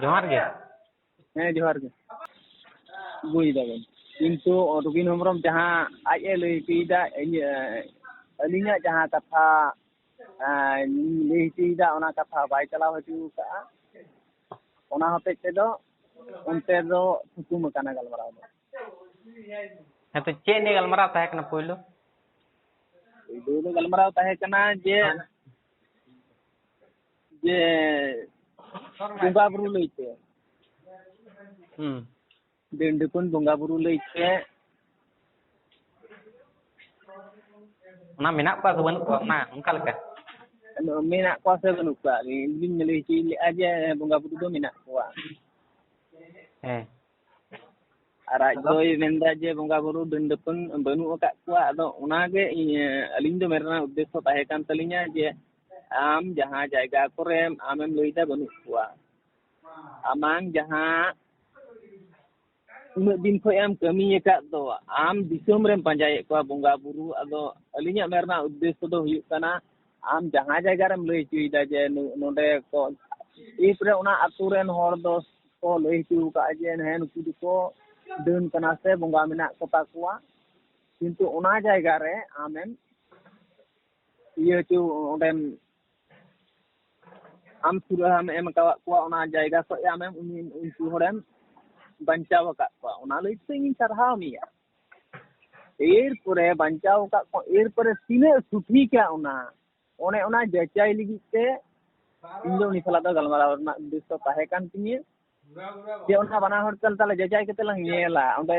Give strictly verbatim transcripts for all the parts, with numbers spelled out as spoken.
ᱡᱚᱦᱟᱨ ᱜᱮ᱾ ᱦᱮᱸ, ᱡᱚᱦᱟᱨ ᱜᱮ᱾ ᱵᱩᱡᱽ ᱫᱟᱵᱮᱱ, ᱠᱤᱱᱛᱩ ᱨᱚᱵᱤᱱ ᱦᱮᱢᱵᱨᱚᱢ ᱡᱟᱦᱟᱸ ᱟᱡ ᱮ ᱞᱟᱹᱭ ᱦᱚᱪᱚᱭᱮᱫᱟ, ᱤᱧ, ᱟᱹᱞᱤᱧᱟᱜ ᱡᱟᱦᱟᱸ ᱠᱟᱛᱷᱟ, ᱟᱸ, ᱞᱟᱹᱭ ᱦᱚᱪᱚᱭᱮᱫᱟ, ᱚᱱᱟ ᱠᱟᱛᱷᱟ ᱵᱟᱭ ᱪᱟᱞᱟᱣ ᱦᱚᱪᱚ ᱟᱠᱟᱫᱼᱟ᱾ ᱚᱱᱟ ᱦᱚᱛᱮᱡ ᱛᱮᱫᱚ ᱚᱱᱛᱮ ᱫᱚ ᱛᱷᱩᱠᱩᱢ ᱟᱠᱟᱱᱟ ᱜᱟᱞᱢᱟᱨᱟᱣ ᱫᱚ᱾ ᱦᱮᱸ, ᱛᱚ ᱪᱮᱫ ᱱᱤᱭᱮ ᱜᱟᱞᱢᱟᱨᱟᱣ ᱛᱟᱦᱮᱸ ᱠᱟᱱᱟ ᱯᱳᱭᱞᱳ? ᱯᱳᱭᱞᱳ ᱫᱚ ᱜᱟᱞᱢᱟᱨᱟᱣ ᱛᱟᱦᱮᱸ ᱠᱟᱱᱟ ᱡᱮ, ᱡᱮ ᱵᱚᱸᱜᱟ ᱵᱩᱨᱩ ᱞᱟᱹᱭᱛᱮ᱾ ᱦᱩᱸ᱾ ᱰᱟᱹᱱ ᱰᱟᱹᱯᱟᱹᱱ ᱵᱚᱸᱜᱟ ᱵᱩᱨᱩ ᱞᱟᱹᱭᱛᱮ᱾ ᱚᱱᱟ ᱢᱮᱱᱟᱜ ᱠᱚᱣᱟ ᱥᱮ ᱵᱟᱹᱱᱩᱜ ᱠᱚᱣᱟ, ᱚᱱᱟ ᱚᱱᱠᱟ ᱞᱮᱠᱟ? ᱢᱮᱱᱟᱜ ᱠᱚᱣᱟ ᱥᱮ ᱵᱟᱹᱱᱩᱜ ᱠᱚᱣᱟ? ᱟᱹᱞᱤᱧ ᱞᱤᱧ ᱞᱟᱹᱭ ᱦᱚᱪᱚᱭ ᱞᱮᱫᱼᱟ ᱡᱮ ᱵᱚᱸᱜᱟ ᱵᱩᱨᱩ ᱫᱚ ᱢᱮᱱᱟᱜ ᱠᱚᱣᱟ᱾ ᱦᱮᱸ᱾ ᱟᱨ ᱟᱡ ᱟᱫᱚ? ᱫᱚᱭ ᱢᱮᱱᱫᱟ ᱡᱮ ᱵᱚᱸᱜᱟ ᱵᱩᱨᱩ ᱰᱟᱹᱱ ᱰᱟᱹᱯᱟᱹᱱ ᱵᱟᱹᱱᱩᱜ ᱟᱠᱟᱫ ᱠᱚᱣᱟ᱾ ᱟᱫᱚ ᱚᱱᱟᱜᱮ ᱤᱧ, ᱟᱹᱞᱤᱧ ᱫᱚ ᱢᱮᱱ ᱨᱮᱱᱟᱜ ᱩᱫᱽᱫᱮᱥᱥᱚ ᱛᱟᱦᱮᱸ ᱠᱟᱱ ᱛᱟᱹᱞᱤᱧᱟ ᱡᱮ ᱟᱢ ᱡᱟᱦᱟᱸ ᱡᱟᱭᱜᱟ ᱠᱚᱨᱮ ᱟᱢᱮᱢ ᱞᱟᱹᱭᱫᱟ ᱵᱟᱹᱱᱩᱜ ᱠᱚᱣᱟ, ᱟᱢᱟᱝ ᱡᱟᱦᱟᱸ ᱩᱱᱟᱹᱜ ᱫᱤᱱ ᱠᱷᱚᱱ ᱮᱢ ᱠᱟᱹᱢᱤ ᱟᱠᱟᱫ ᱫᱚ, ᱟᱢ ᱫᱤᱥᱚᱢ ᱨᱮᱢ ᱯᱟᱸᱡᱟᱭᱮᱫ ᱠᱚᱣᱟ ᱵᱚᱸᱜᱟ ᱵᱩᱨᱩ᱾ ᱟᱫᱚ ᱟᱹᱞᱤᱧᱟᱜ ᱢᱮᱱ ᱨᱮᱱᱟᱜ ᱩᱫᱽᱫᱮᱥᱥᱚ ᱫᱚ ᱦᱩᱭᱩᱜ ᱠᱟᱱᱟ, ᱟᱢ ᱡᱟᱦᱟᱸ ᱡᱟᱭᱜᱟ ᱨᱮᱢ ᱞᱟᱹᱭ ᱦᱚᱪᱚᱭᱮᱫᱟ ᱡᱮ ᱱᱩ-, ᱱᱚᱰᱮ ᱠᱚ, ᱮᱨᱯᱚᱨᱮ ᱚᱱᱟ ᱟᱹᱛᱩ ᱨᱮᱱ ᱦᱚᱲ ᱫᱚ ᱠᱚ ᱞᱟᱹᱭ ᱦᱚᱪᱚ ᱟᱠᱟᱫᱼᱟ ᱡᱮ ᱦᱮᱸ, ᱱᱩᱠᱩ ᱫᱚᱠᱚ ᱰᱟᱹᱱ ᱠᱟᱱᱟ ᱥᱮ ᱵᱚᱸᱜᱟ ᱢᱮᱱᱟᱜ ᱠᱚᱛᱟ ᱠᱚᱣᱟ, ᱠᱤᱱᱛᱩ ᱚᱱᱟ ᱡᱟᱭᱜᱟ ᱨᱮ ᱟᱢᱮᱢ ᱤᱭᱟᱹ ᱦᱚᱪᱚ, ᱚᱸᱰᱮᱢ ᱟᱢ ᱥᱩᱨᱟᱹᱦᱟᱢ ᱮᱢ ᱟᱠᱟᱫ ᱠᱚᱣᱟ, ᱚᱱᱟ ᱡᱟᱭᱜᱟ ᱠᱷᱚᱱ ᱟᱢᱮᱢ ᱩᱱᱤ, ᱩᱱᱠᱩ ᱦᱚᱲᱮᱢ ᱵᱟᱧᱪᱟᱣ ᱟᱠᱟᱫ ᱠᱚᱣᱟ, ᱚᱱᱟ ᱞᱟᱹᱜᱤᱫ ᱛᱮ ᱤᱧ ᱥᱟᱨᱦᱟᱣ ᱢᱮᱭᱟ᱾ ᱮᱨᱯᱚᱨᱮ ᱵᱟᱧᱪᱟᱣ ᱟᱠᱟᱫ ᱠᱚ, ᱮᱨᱯᱚᱨᱮ ᱛᱤᱱᱟᱹᱜ ᱥᱚᱴᱷᱤᱠᱟ ᱚᱱᱟ, ᱚᱱᱮ ᱚᱱᱟ ᱡᱟᱪᱟᱭ ᱞᱟᱹᱜᱤᱫ ᱛᱮ ᱤᱧ ᱫᱚ ᱩᱱᱤ ᱥᱟᱞᱟᱜ ᱫᱚ ᱜᱟᱞᱢᱟᱨᱟᱣ ᱨᱮᱱᱟᱜ ᱩᱫᱽᱫᱮᱥᱥᱚ ᱛᱟᱦᱮᱸ ᱠᱟᱱ ᱛᱤᱧᱟᱹ᱾ ᱡᱮ ᱚᱱᱟ ᱵᱟᱱᱟ ᱦᱚᱲ ᱛᱟᱦᱞᱮ, ᱛᱟᱦᱞᱮ ᱡᱟᱪᱟᱭ ᱠᱟᱛᱮ ᱞᱟᱝ ᱧᱮᱞᱟ, ᱚᱸᱰᱮ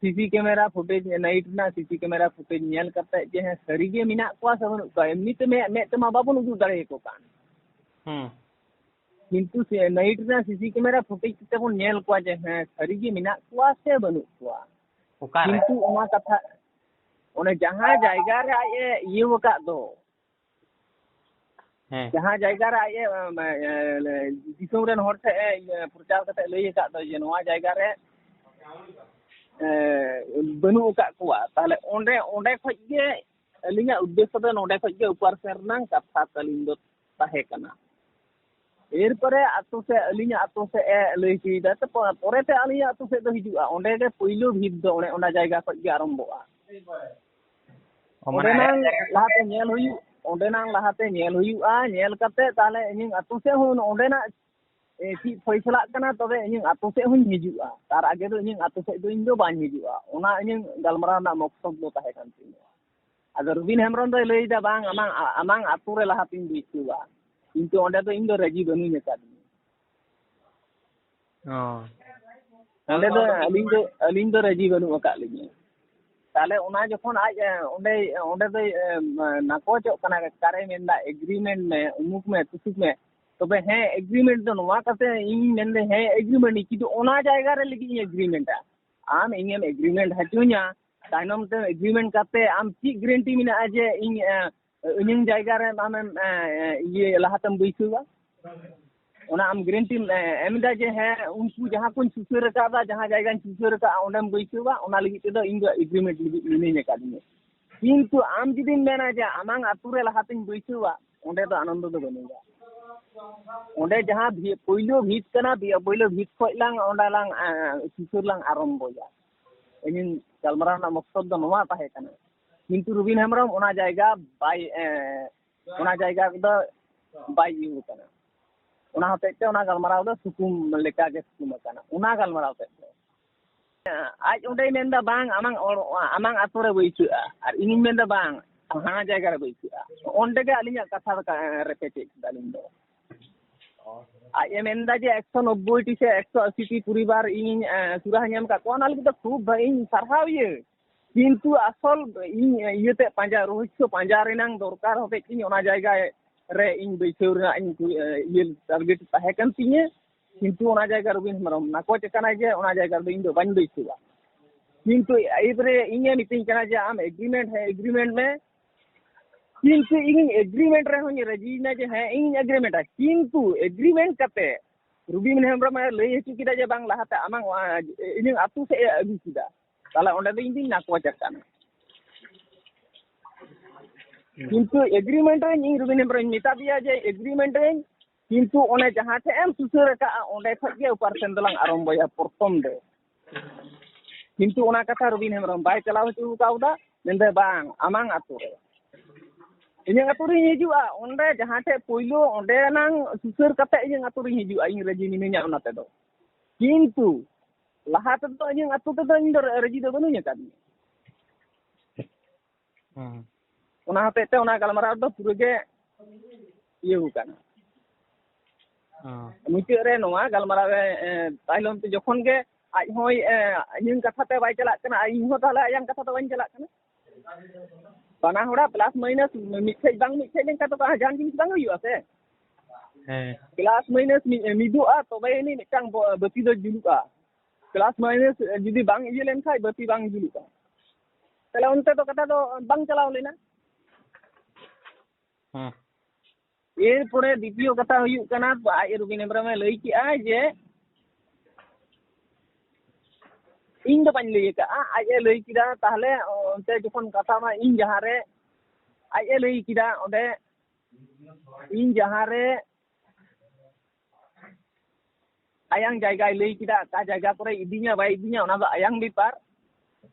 ᱥᱤᱥᱤ ᱠᱮᱢᱮᱨᱟ ᱯᱷᱩᱴᱮᱡᱽ, ᱱᱟᱭᱤᱴ ᱨᱮᱱᱟᱜ ᱥᱤᱥᱤ ᱠᱮᱢᱮᱨᱟ ᱯᱷᱩᱴᱮᱡᱽ ᱧᱮᱞ ᱠᱟᱛᱮ ᱡᱮ ᱦᱮᱸ, ᱥᱟᱹᱨᱤ ᱜᱮ ᱢᱮᱱᱟᱜ ᱠᱚᱣᱟ ᱥᱮ ᱵᱟᱹᱱᱩᱜ ᱠᱚᱣᱟ, ᱮᱢᱱᱤ ᱛᱮ ᱢᱮᱫ, ᱢᱮᱫ ᱛᱮᱢᱟ ᱵᱟᱵᱚᱱ ᱩᱫᱩᱜ ᱫᱟᱲᱮᱭᱟᱠᱚ ᱠᱟᱱ᱾ ᱦᱩᱸ᱾ ᱠᱤᱱᱛᱩ ᱥᱮ ᱱᱟᱭᱤᱴ ᱨᱮᱱᱟᱜ ᱥᱤᱥᱤ ᱠᱮᱢᱮᱨᱟ ᱯᱷᱩᱴᱮᱡᱽ ᱠᱟᱛᱮ ᱵᱚᱱ ᱧᱮᱞ ᱠᱚᱣᱟ ᱡᱮ ᱦᱮᱸ, ᱥᱟᱹᱨᱤ ᱜᱮ ᱢᱮᱱᱟᱜ ᱠᱚᱣᱟ ᱥᱮ ᱵᱟᱹᱱᱩᱜ ᱠᱚᱣᱟ᱾ ᱚᱠᱟᱨᱮ? ᱠᱤᱱᱛᱩ ᱚᱱᱟ ᱠᱟᱛᱷᱟ, ᱚᱱᱮ ᱡᱟᱦᱟᱸ ᱡᱟᱭᱜᱟ ᱨᱮ ᱟᱡ ᱮ ᱤᱭᱟᱹ ᱟᱠᱟᱫ ᱫᱚ, ᱦᱮᱸ᱾ ᱡᱟᱦᱟᱸ ᱡᱟᱭᱜᱟ ᱨᱮ ᱟᱡ ᱮ, ᱮ, ᱮ, ᱫᱤᱥᱚᱢ ᱨᱮᱱ ᱦᱚᱲ ᱴᱷᱮᱱ ᱮ, ᱤᱭᱟᱹ, ᱯᱨᱚᱪᱟᱨ ᱠᱟᱛᱮ ᱞᱟᱹᱭ ᱟᱠᱟᱫ ᱫᱚ ᱡᱮ ᱱᱚᱣᱟ ᱡᱟᱭᱜᱟ ᱨᱮ, ᱮ, ᱵᱟᱹᱱᱩᱜ ᱟᱠᱟᱫ ᱠᱚᱣᱟ, ᱛᱟᱦᱞᱮ ᱚᱸᱰᱮ, ᱚᱸᱰᱮ ᱠᱷᱚᱡ ᱜᱮ ᱟᱹᱞᱤᱧᱟᱜ ᱩᱫᱽᱫᱮᱥᱥᱚ ᱫᱚ ᱱᱚᱸᱰᱮ ᱠᱷᱚᱡ ᱜᱮ ᱩᱯᱟᱨᱥᱮᱱ ᱨᱮᱱᱟᱜ ᱠᱟᱛᱷᱟ ᱛᱟᱹᱞᱤᱧ ᱫᱚ ᱛᱟᱦᱮᱸ ᱠᱟᱱᱟ᱾ ᱮᱨᱯᱚᱨᱮ ᱟᱛᱳ ᱥᱮᱫ, ᱟᱹᱞᱤᱧᱟᱜ ᱟᱛᱳ ᱥᱮᱫ ᱮ ᱞᱟᱹᱭ ᱦᱚᱪᱚᱭᱮᱫᱟ᱾ ᱛᱚ ᱯᱚ-, ᱯᱚᱨᱮᱛᱮ ᱟᱹᱞᱤᱧᱟᱜ ᱟᱛᱳ ᱥᱮᱫ ᱫᱚ ᱦᱤᱡᱩᱜᱼᱟ᱾ ᱚᱸᱰᱮ ᱜᱮ ᱯᱳᱭᱞᱳ ᱵᱷᱤᱛ ᱫᱚ ᱚᱱᱮ ᱚᱱᱟ ᱡᱟᱭᱜᱟ ᱠᱷᱚᱱ ᱜᱮ ᱟᱨᱟᱢᱵᱷᱚᱜᱼᱟ᱾ ᱚ, ᱢᱟᱱᱮ ᱚᱸᱰᱮᱱᱟᱝ ᱟᱭᱟᱜ ᱡᱟᱭᱜᱟ ᱠᱷᱚᱱ ᱞᱟᱦᱟᱛᱮ ᱧᱮᱞ ᱦᱩᱭᱩᱜ, ᱚᱸᱰᱮᱱᱟᱝ ᱞᱟᱦᱟᱛᱮ ᱧᱮᱞ ᱦᱩᱭᱩᱜᱼᱟ᱾ ᱧᱮᱞ ᱠᱟᱛᱮ ᱛᱟᱦᱚᱞᱮ ᱤᱧᱟᱹᱝ ᱟᱛᱳ ᱥᱮᱫ ᱦᱚᱸ ᱚᱸᱰᱮᱱᱟᱜ, ᱮ, ᱪᱮᱫ ᱯᱷᱚᱭᱥᱟᱞᱟᱜ ᱠᱟᱱᱟ, ᱛᱚᱵᱮ ᱤᱧᱟᱹᱝ ᱟᱛᱳ ᱥᱮᱫ ᱦᱚᱸᱧ ᱦᱤᱡᱩᱜᱼᱟ᱾ ᱛᱟᱨ ᱟᱜᱮ ᱫᱚ ᱤᱧᱟᱹᱝ ᱟᱛᱳ ᱥᱮᱫ ᱫᱚ ᱤᱧ ᱫᱚ ᱵᱟᱹᱧ ᱦᱤᱡᱩᱜᱼᱟ᱾ ᱚᱱᱟ ᱤᱧᱟᱹᱝ ᱜᱟᱞᱢᱟᱨᱟᱣ ᱨᱮᱱᱟᱜ ᱢᱚᱠᱥᱚᱫ ᱫᱚ ᱛᱟᱦᱮᱸ ᱠᱟᱱ ᱛᱤᱧᱟᱹ᱾ ᱟᱫᱚ ᱨᱩᱵᱤᱱ ᱦᱮᱢᱵᱨᱚᱢ ᱫᱚᱭ ᱞᱟᱹᱭᱫᱟ, "ᱵᱟᱝ, ᱟᱢᱟᱝ, ᱟᱢᱟᱝ ᱟᱛᱳ ᱨᱮ ᱞᱟᱦᱟᱛᱤᱧ ᱵᱟᱹᱭᱥᱟᱹᱣᱟ, ᱠᱤᱱᱛᱩ ᱚᱸᱰᱮ ᱫᱚ ᱤᱧ ᱫᱚ ᱨᱟᱹᱡᱤ ᱵᱟᱹᱱᱩᱧ ᱟᱠᱟᱫᱤᱧᱟ, ᱚ, ᱚᱸᱰᱮ ᱫᱚ ᱟᱹᱞᱤᱧ ᱫᱚ, ᱟᱹᱞᱤᱧ ᱫᱚ ᱨᱟᱹᱡᱤ ᱵᱟᱹᱱᱩᱜ ᱟᱠᱟᱫ ᱞᱤᱧᱟ᱾" ᱛᱟᱦᱞᱮ ᱚᱱᱟ ᱡᱚᱠᱷᱚᱱ ᱟᱡ, ᱮ, ᱚᱸᱰᱮ, ᱚᱸᱰᱮ ᱫᱚᱭ, ᱮ, ᱱᱟᱠᱚᱪᱚᱜ ᱠᱟᱱᱟ, ᱚᱠᱟᱨᱮ ᱢᱮᱱᱫᱟ, "ᱮᱜᱽᱨᱤᱢᱮᱱᱴ ᱢᱮ, ᱩᱢᱩᱠ ᱢᱮ, ᱛᱩᱥᱩᱠ ᱢᱮ᱾" ᱛᱚᱵᱮ ᱦᱮᱸ, ᱮᱜᱽᱨᱤᱢᱮᱱᱴ ᱫᱚ ᱱᱚᱣᱟ ᱠᱟᱛᱮ ᱤᱧ ᱢᱮᱱᱫᱟᱹᱧ, ᱦᱮᱸ, ᱮᱜᱽᱨᱤᱢᱮᱱᱴ, ᱠᱤᱱᱛᱩ ᱚᱱᱟ ᱡᱟᱭᱜᱟ ᱨᱮ ᱞᱟᱹᱜᱤᱫ ᱤᱧ ᱮᱜᱽᱨᱤᱢᱮᱱᱴᱟ᱾ ᱟᱢ ᱤᱧᱮᱢ ᱮᱜᱽᱨᱤᱢᱮᱱᱴ ᱦᱚᱪᱚᱧᱟ, ᱛᱟᱭᱱᱚᱢ ᱛᱮ ᱮᱜᱽᱨᱤᱢᱮᱱᱴ ᱠᱟᱛᱮ ᱟᱢ ᱪᱮᱫ ᱜᱮᱨᱮᱱᱴᱤ ᱢᱮᱱᱟᱜᱼᱟ ᱡᱮ ᱤᱧ, ᱮ, ᱤᱧᱟᱹᱝ ᱡᱟᱭᱜᱟ ᱨᱮ ᱟᱢᱮᱢ, ᱮ, ᱤᱭᱟᱹ ᱞᱟᱦᱟᱛᱮᱢ ᱵᱟᱹᱭᱥᱟᱹᱣᱟ? ᱚᱱᱟ ᱟᱢ ᱜᱮᱨᱮᱱᱴᱤᱢ, ᱮ, ᱮᱢ ᱮᱫᱟ ᱡᱮ ᱦᱮᱸ, ᱩᱱᱠᱩ ᱡᱟᱦᱟᱸ ᱠᱚᱧ ᱥᱩᱥᱟᱹᱨ ᱟᱠᱟᱫᱟ, ᱡᱟᱦᱟᱸ ᱡᱟᱭᱜᱟᱧ ᱥᱩᱥᱟᱹᱨ ᱟᱠᱟᱫᱼᱟ, ᱚᱸᱰᱮᱢ ᱵᱟᱹᱭᱥᱟᱹᱣᱟ, ᱚᱱᱟ ᱞᱟᱹᱜᱤᱫ ᱛᱮᱫᱚ ᱤᱧ ᱫᱚ ᱮᱜᱽᱨᱤᱢᱮᱱᱴ ᱞᱟᱹᱜᱤᱫ ᱢᱤᱱᱟᱹᱧ ᱟᱠᱟᱫᱤᱧᱟ᱾ ᱠᱤᱱᱛᱩ ᱟᱢ ᱡᱩᱫᱤᱢ ᱢᱮᱱᱟ ᱡᱮ ᱟᱢᱟᱝ ᱟᱹᱛᱩ ᱨᱮ ᱞᱟᱦᱟᱛᱤᱧ ᱵᱟᱹᱭᱥᱟᱹᱣᱟ, ᱚᱸᱰᱮ ᱫᱚ ᱟᱱᱚᱱᱫᱚ ᱫᱚ ᱵᱟᱹᱱᱩᱜᱼᱟ᱾ ᱚᱸᱰᱮ ᱡᱟᱦᱟᱸ ᱵᱷᱤ-, ᱯᱳᱭᱞᱳ ᱵᱷᱤᱛ ᱠᱟᱱᱟ, ᱵᱷᱤ-, ᱯᱳᱭᱞᱳ ᱵᱷᱤᱛ ᱠᱷᱚᱡ ᱞᱟᱝ ᱚᱸᱰᱮ ᱞᱟᱝ, ᱮ, ᱥᱩᱥᱟᱹᱨ ᱞᱟᱝ ᱟᱨᱚᱢᱵᱚᱭᱟ᱾ ᱤᱧᱤᱧ ᱜᱟᱞᱢᱟᱨᱟᱣ ᱨᱮᱱᱟᱜ ᱢᱚᱠᱥᱚᱫ ᱫᱚ ᱱᱚᱣᱟ ᱛᱟᱦᱮᱸ ᱠᱟᱱᱟ, ᱠᱤᱱᱛᱩ ᱨᱩᱵᱤᱱ ᱦᱮᱢᱵᱨᱚᱢ ᱚᱱᱟ ᱡᱟᱭᱜᱟ ᱵᱟᱭ, ᱮ, ᱚᱱᱟ ᱡᱟᱭᱜᱟ ᱨᱮᱫᱚ ᱵᱟᱭ ᱤᱭᱟᱹ ᱠᱟᱱᱟ᱾ ᱚᱱᱟ ᱦᱚᱛᱮᱡ ᱛᱮ ᱚᱱᱟ ᱜᱟᱞᱢᱟᱨᱟᱣ ᱫᱚ ᱥᱩᱠᱩᱢ ᱞᱮᱠᱟ ᱜᱮ ᱥᱩᱠᱩᱢ ᱟᱠᱟᱱᱟ, ᱚᱱᱟ ᱜᱟᱞᱢᱟᱨᱟᱣ ᱛᱮᱫ ᱫᱚ᱾ ᱟᱡ ᱚᱸᱰᱮᱭ ᱢᱮᱱᱫᱟ, "ᱵᱟᱝ, ᱟᱢᱟᱝ ᱚᱲ-, ᱟᱢᱟᱝ ᱟᱛᱳ ᱨᱮ ᱵᱟᱹᱭᱥᱟᱹᱜᱼᱟ", ᱟᱨ ᱤᱧᱤᱧ ᱢᱮᱱᱫᱟ, "ᱵᱟᱝ, ᱦᱟᱱᱟ ᱡᱟᱭᱜᱟ ᱨᱮ ᱵᱟᱹᱭᱥᱟᱹᱜᱼᱟ᱾" ᱚᱸᱰᱮ ᱜᱮ ᱟᱹᱞᱤᱧᱟᱜ ᱠᱟᱛᱷᱟ ᱫᱚ ᱨᱮᱯᱮᱴᱮᱫ ᱠᱮᱫᱟ ᱞᱤᱧ ᱫᱚ᱾ ᱟᱡ ᱮ ᱢᱮᱱᱫᱟ ᱡᱮ ᱮᱠᱥᱚ ᱱᱚᱵᱵᱳᱭ ᱴᱤ ᱥᱮ ᱮᱠᱥᱚ ᱟᱥᱤ ᱴᱤ ᱯᱚᱨᱤᱵᱟᱨ ᱤᱧᱤᱧ, ᱮ, ᱥᱩᱨᱟᱦᱟᱧ ᱮᱢ ᱠᱟᱜ ᱠᱚᱣᱟ, ᱚᱱᱟ ᱞᱟᱹᱜᱤᱫ ᱫᱚ ᱠᱷᱩᱵ ᱵᱷᱟᱹᱜᱤᱧ ᱥᱟᱨᱦᱟᱣ ᱤᱭᱟᱹ᱾ ᱠᱤᱱᱛᱩ ᱟᱥᱚᱞ ᱤᱧ ᱤᱭᱟᱹᱛᱮ ᱯᱟᱸᱡᱟ, ᱨᱚᱦᱚᱥᱭᱚ ᱯᱟᱸᱡᱟ ᱨᱮᱱᱟᱝ ᱫᱚᱨᱠᱟᱨ ᱦᱚᱛᱮᱡ ᱛᱮ ᱤᱧ ᱚᱱᱟ ᱡᱟᱭᱜᱟ ᱨᱮ ᱤᱧ ᱵᱟᱹᱭᱥᱟᱹᱣ ᱨᱮᱱᱟᱜ ᱤᱧ ᱠᱩ-, ᱤᱭᱟᱹ ᱴᱟᱨᱜᱮᱴ ᱛᱟᱦᱮᱸ ᱠᱟᱱ ᱛᱤᱧᱟᱹ᱾ ᱠᱤᱱᱛᱩ ᱚᱱᱟ ᱡᱟᱭᱜᱟ ᱨᱚᱵᱤᱱ ᱦᱮᱢᱵᱨᱚᱢ ᱱᱟᱠᱚᱪ ᱟᱠᱟᱱᱟᱭ ᱡᱮ ᱚᱱᱟ ᱡᱟᱭᱜᱟ ᱨᱮᱫᱚ ᱤᱧ ᱫᱚ ᱵᱟᱹᱧ ᱵᱟᱹᱭᱥᱟᱹᱣᱟ᱾ ᱠᱤᱱᱛᱩ ᱮᱨᱯᱚᱨᱮ ᱤᱧᱮ ᱢᱤᱛᱟᱹᱧ ᱠᱟᱱᱟ ᱡᱮ ᱟᱢ ᱮᱜᱽᱨᱤᱢᱮᱱᱴ, ᱦᱮᱸ, ᱮᱜᱽᱨᱤᱢᱮᱱᱴ ᱢᱮ᱾ ᱠᱤᱱᱛᱩ ᱤᱧ ᱮᱜᱽᱨᱤᱢᱮᱱᱴ ᱨᱮᱦᱚᱸᱧ ᱨᱟᱹᱡᱤᱭᱮᱱᱟ ᱡᱮ ᱦᱮᱸ, ᱤᱧ ᱮᱜᱽᱨᱤᱢᱮᱱᱴᱟ᱾ ᱠᱤᱱᱛᱩ ᱮᱜᱽᱨᱤᱢᱮᱱᱴ ᱠᱟᱛᱮ ᱨᱚᱵᱤᱱ ᱦᱮᱢᱵᱨᱚᱢ ᱮ ᱞᱟᱹᱭ ᱦᱚᱪᱚ ᱠᱮᱫᱟ ᱡᱮ ᱵᱟᱝ, ᱞᱟᱦᱟᱛᱮ ᱟᱢᱟᱝ, ᱟ, ᱤᱧᱟᱹᱝ ᱟᱹᱛᱩ ᱥᱮᱫ ᱮ ᱟᱹᱜᱩ ᱠᱮᱫᱟ᱾ ᱛᱟᱦᱞᱮ ᱚᱸᱰᱮ ᱫᱚ ᱤᱧ ᱫᱩᱧ ᱱᱟᱠᱚᱪ ᱟᱠᱟᱱᱟ᱾ ᱠᱤᱱᱛᱩ ᱮᱜᱽᱨᱤᱢᱮᱱᱴ ᱨᱮ ᱤᱧ ᱨᱚᱵᱤᱱ ᱦᱮᱢᱵᱨᱚᱢ ᱤᱧ ᱢᱮᱛᱟ ᱫᱮᱭᱟ ᱡᱮ ᱮᱜᱽᱨᱤᱢᱮᱱᱴ ᱨᱮ ᱠᱤᱱᱛᱩ ᱚᱱᱮ ᱡᱟᱦᱟᱸ ᱴᱷᱮᱡ ᱮᱢ ᱥᱩᱥᱟᱹᱨ ᱟᱠᱟᱫᱼᱟ, ᱚᱸᱰᱮ ᱠᱷᱚᱡ ᱜᱮ ᱚᱯᱟᱨᱮᱥᱚᱱ ᱫᱚᱞᱟᱝ ᱟᱨᱚᱢᱵᱚᱭᱟ ᱯᱨᱚᱛᱷᱚᱢ ᱨᱮ᱾ ᱠᱤᱱᱛᱩ ᱚᱱᱟ ᱠᱟᱛᱷᱟ ᱨᱚᱵᱤᱱ ᱦᱮᱢᱵᱨᱚᱢ ᱵᱟᱭ ᱪᱟᱞᱟᱣ ᱦᱚᱪᱚ ᱠᱟᱣᱫᱟ, ᱢᱮᱱᱫᱟᱭ, "ᱵᱟᱝ, ᱟᱢᱟᱝ ᱟᱛᱳ ᱨᱮ, ᱤᱧᱟᱹᱜ ᱟᱛᱳ ᱨᱤᱧ ᱦᱤᱡᱩᱜᱼᱟ, ᱚᱸᱰᱮ ᱡᱟᱦᱟᱸ ᱴᱷᱮᱡ ᱯᱳᱭᱞᱳ ᱚᱸᱰᱮᱱᱟᱝ ᱥᱩᱥᱟᱹᱨ ᱠᱟᱛᱮ ᱤᱧᱟᱹᱜ ᱟᱛᱳ ᱨᱤᱧ ᱦᱤᱡᱩᱜᱼᱟ, ᱤᱧ ᱨᱟᱹᱡᱤ ᱢᱤᱱᱟᱹᱧᱟ ᱚᱱᱟ ᱛᱮᱫᱚ, ᱠᱤᱱᱛᱩ ᱞᱟᱦᱟ ᱛᱮᱫᱚ ᱤᱧᱟᱹᱜ ᱟᱛᱳ ᱛᱮᱫᱚ ᱤᱧ ᱫᱚ ᱨᱟᱹᱡᱤ ᱫᱚ ᱵᱟᱹᱱᱩᱧ ᱟᱠᱟᱫᱤᱧᱟ᱾" ᱦᱩᱸ᱾ ᱚᱱᱟ ᱦᱚᱛᱮᱡ ᱛᱮ ᱚᱱᱟ ᱜᱟᱞᱢᱟᱨᱟᱣ ᱫᱚ ᱯᱩᱨᱟᱹ ᱜᱮ ᱤᱭᱟᱹ ᱟᱠᱟᱱᱟ᱾ ᱦᱩᱸ᱾ ᱢᱩᱪᱟᱹᱫ ᱨᱮ ᱱᱚᱣᱟ ᱜᱟᱞᱢᱟᱨᱟᱣ ᱨᱮ, ᱮ, ᱛᱟᱭᱱᱚᱢ ᱛᱮ ᱡᱚᱠᱷᱚᱱ ᱜᱮ ᱟᱡ ᱦᱚᱸᱭ, ᱮ, ᱤᱧᱟᱹᱝ ᱠᱟᱛᱷᱟ ᱛᱮ ᱵᱟᱭ ᱪᱟᱞᱟᱜ ᱠᱟᱱᱟ, ᱟᱨ ᱤᱧ ᱦᱚᱸ ᱛᱟᱦᱞᱮ ᱟᱭᱟᱝ ᱠᱟᱛᱷᱟ ᱛᱮ ᱵᱟᱹᱧ ᱪᱟᱞᱟᱜ ᱠᱟᱱᱟ᱾ ᱵᱟᱱᱟ ᱦᱚᱲᱟᱜ ᱯᱞᱟᱥ ᱢᱟᱭᱱᱟᱥ ᱢᱤᱫ ᱴᱷᱮᱡ ᱵᱟᱝ ᱢᱤᱫ ᱴᱷᱮᱡ ᱞᱮᱱᱠᱷᱟᱱ ᱫᱚ ᱡᱟᱦᱟᱸ ᱡᱤᱱᱤᱥ ᱵᱟᱝ ᱦᱩᱭᱩᱜᱼᱟ ᱥᱮ᱾ ᱦᱮᱸ᱾ ᱯᱞᱟᱥ ᱢᱟᱭᱱᱟᱥ ᱢᱤᱫ, ᱢᱤᱫᱚᱜᱼᱟ, ᱛᱚᱵᱮ ᱟᱹᱱᱤᱡ ᱢᱤᱫᱴᱟᱝ ᱵᱚ-, ᱵᱟᱹᱛᱤ ᱫᱚ ᱡᱩᱞᱩᱜᱼᱟ᱾ ᱯᱞᱟᱥ ᱢᱟᱭᱱᱟᱥ ᱡᱩᱫᱤ ᱵᱟᱝ ᱤᱭᱟᱹ ᱞᱮᱱᱠᱷᱟᱡ ᱵᱟᱹᱛᱤ ᱵᱟᱝ ᱡᱩᱞᱩᱜᱼᱟ᱾ ᱛᱟᱦᱞᱮ ᱚᱱᱛᱮ ᱫᱚ ᱠᱟᱛᱷᱟ ᱫᱚ ᱵᱟᱝ ᱪᱟᱞᱟᱣ ᱞᱮᱱᱟ᱾ ᱦᱮᱸ᱾ ᱮᱨᱯᱚᱨᱮ ᱫᱤᱛᱤᱭᱚ ᱠᱟᱛᱷᱟ ᱦᱩᱭᱩᱜ ᱠᱟᱱᱟ, ᱟᱡ ᱨᱚᱵᱤᱱ ᱦᱮᱢᱵᱨᱚᱢᱮ ᱞᱟᱹᱭ ᱠᱮᱜᱼᱟ ᱡᱮ ᱤᱧ ᱫᱚ ᱵᱟᱹᱧ ᱞᱟᱹᱭ ᱟᱠᱟᱜᱼᱟ, ᱟᱡ ᱮ ᱞᱟᱹᱭ ᱠᱮᱫᱟ᱾ ᱛᱟᱦᱞᱮ ᱚᱱᱛᱮ ᱡᱚᱠᱷᱚᱱ ᱠᱟᱛᱷᱟ ᱢᱟ ᱤᱧ ᱡᱟᱦᱟᱸ ᱨᱮ, ᱟᱡ ᱮ ᱞᱟᱹᱭ ᱠᱮᱫᱟ ᱚᱸᱰᱮ, ᱤᱧ ᱡᱟᱦᱟᱸ ᱨᱮ ᱟᱭᱟᱝ ᱡᱟᱭᱜᱟᱭ ᱞᱟᱹᱭ ᱠᱮᱫᱟ, ᱚᱠᱟ ᱡᱟᱭᱜᱟ ᱠᱚᱨᱮ ᱤᱫᱤᱧᱟ ᱵᱟᱭ ᱤᱫᱤᱧᱟ, ᱚᱱᱟ ᱫᱚ ᱟᱭᱟᱝ ᱵᱮᱯᱟᱨ᱾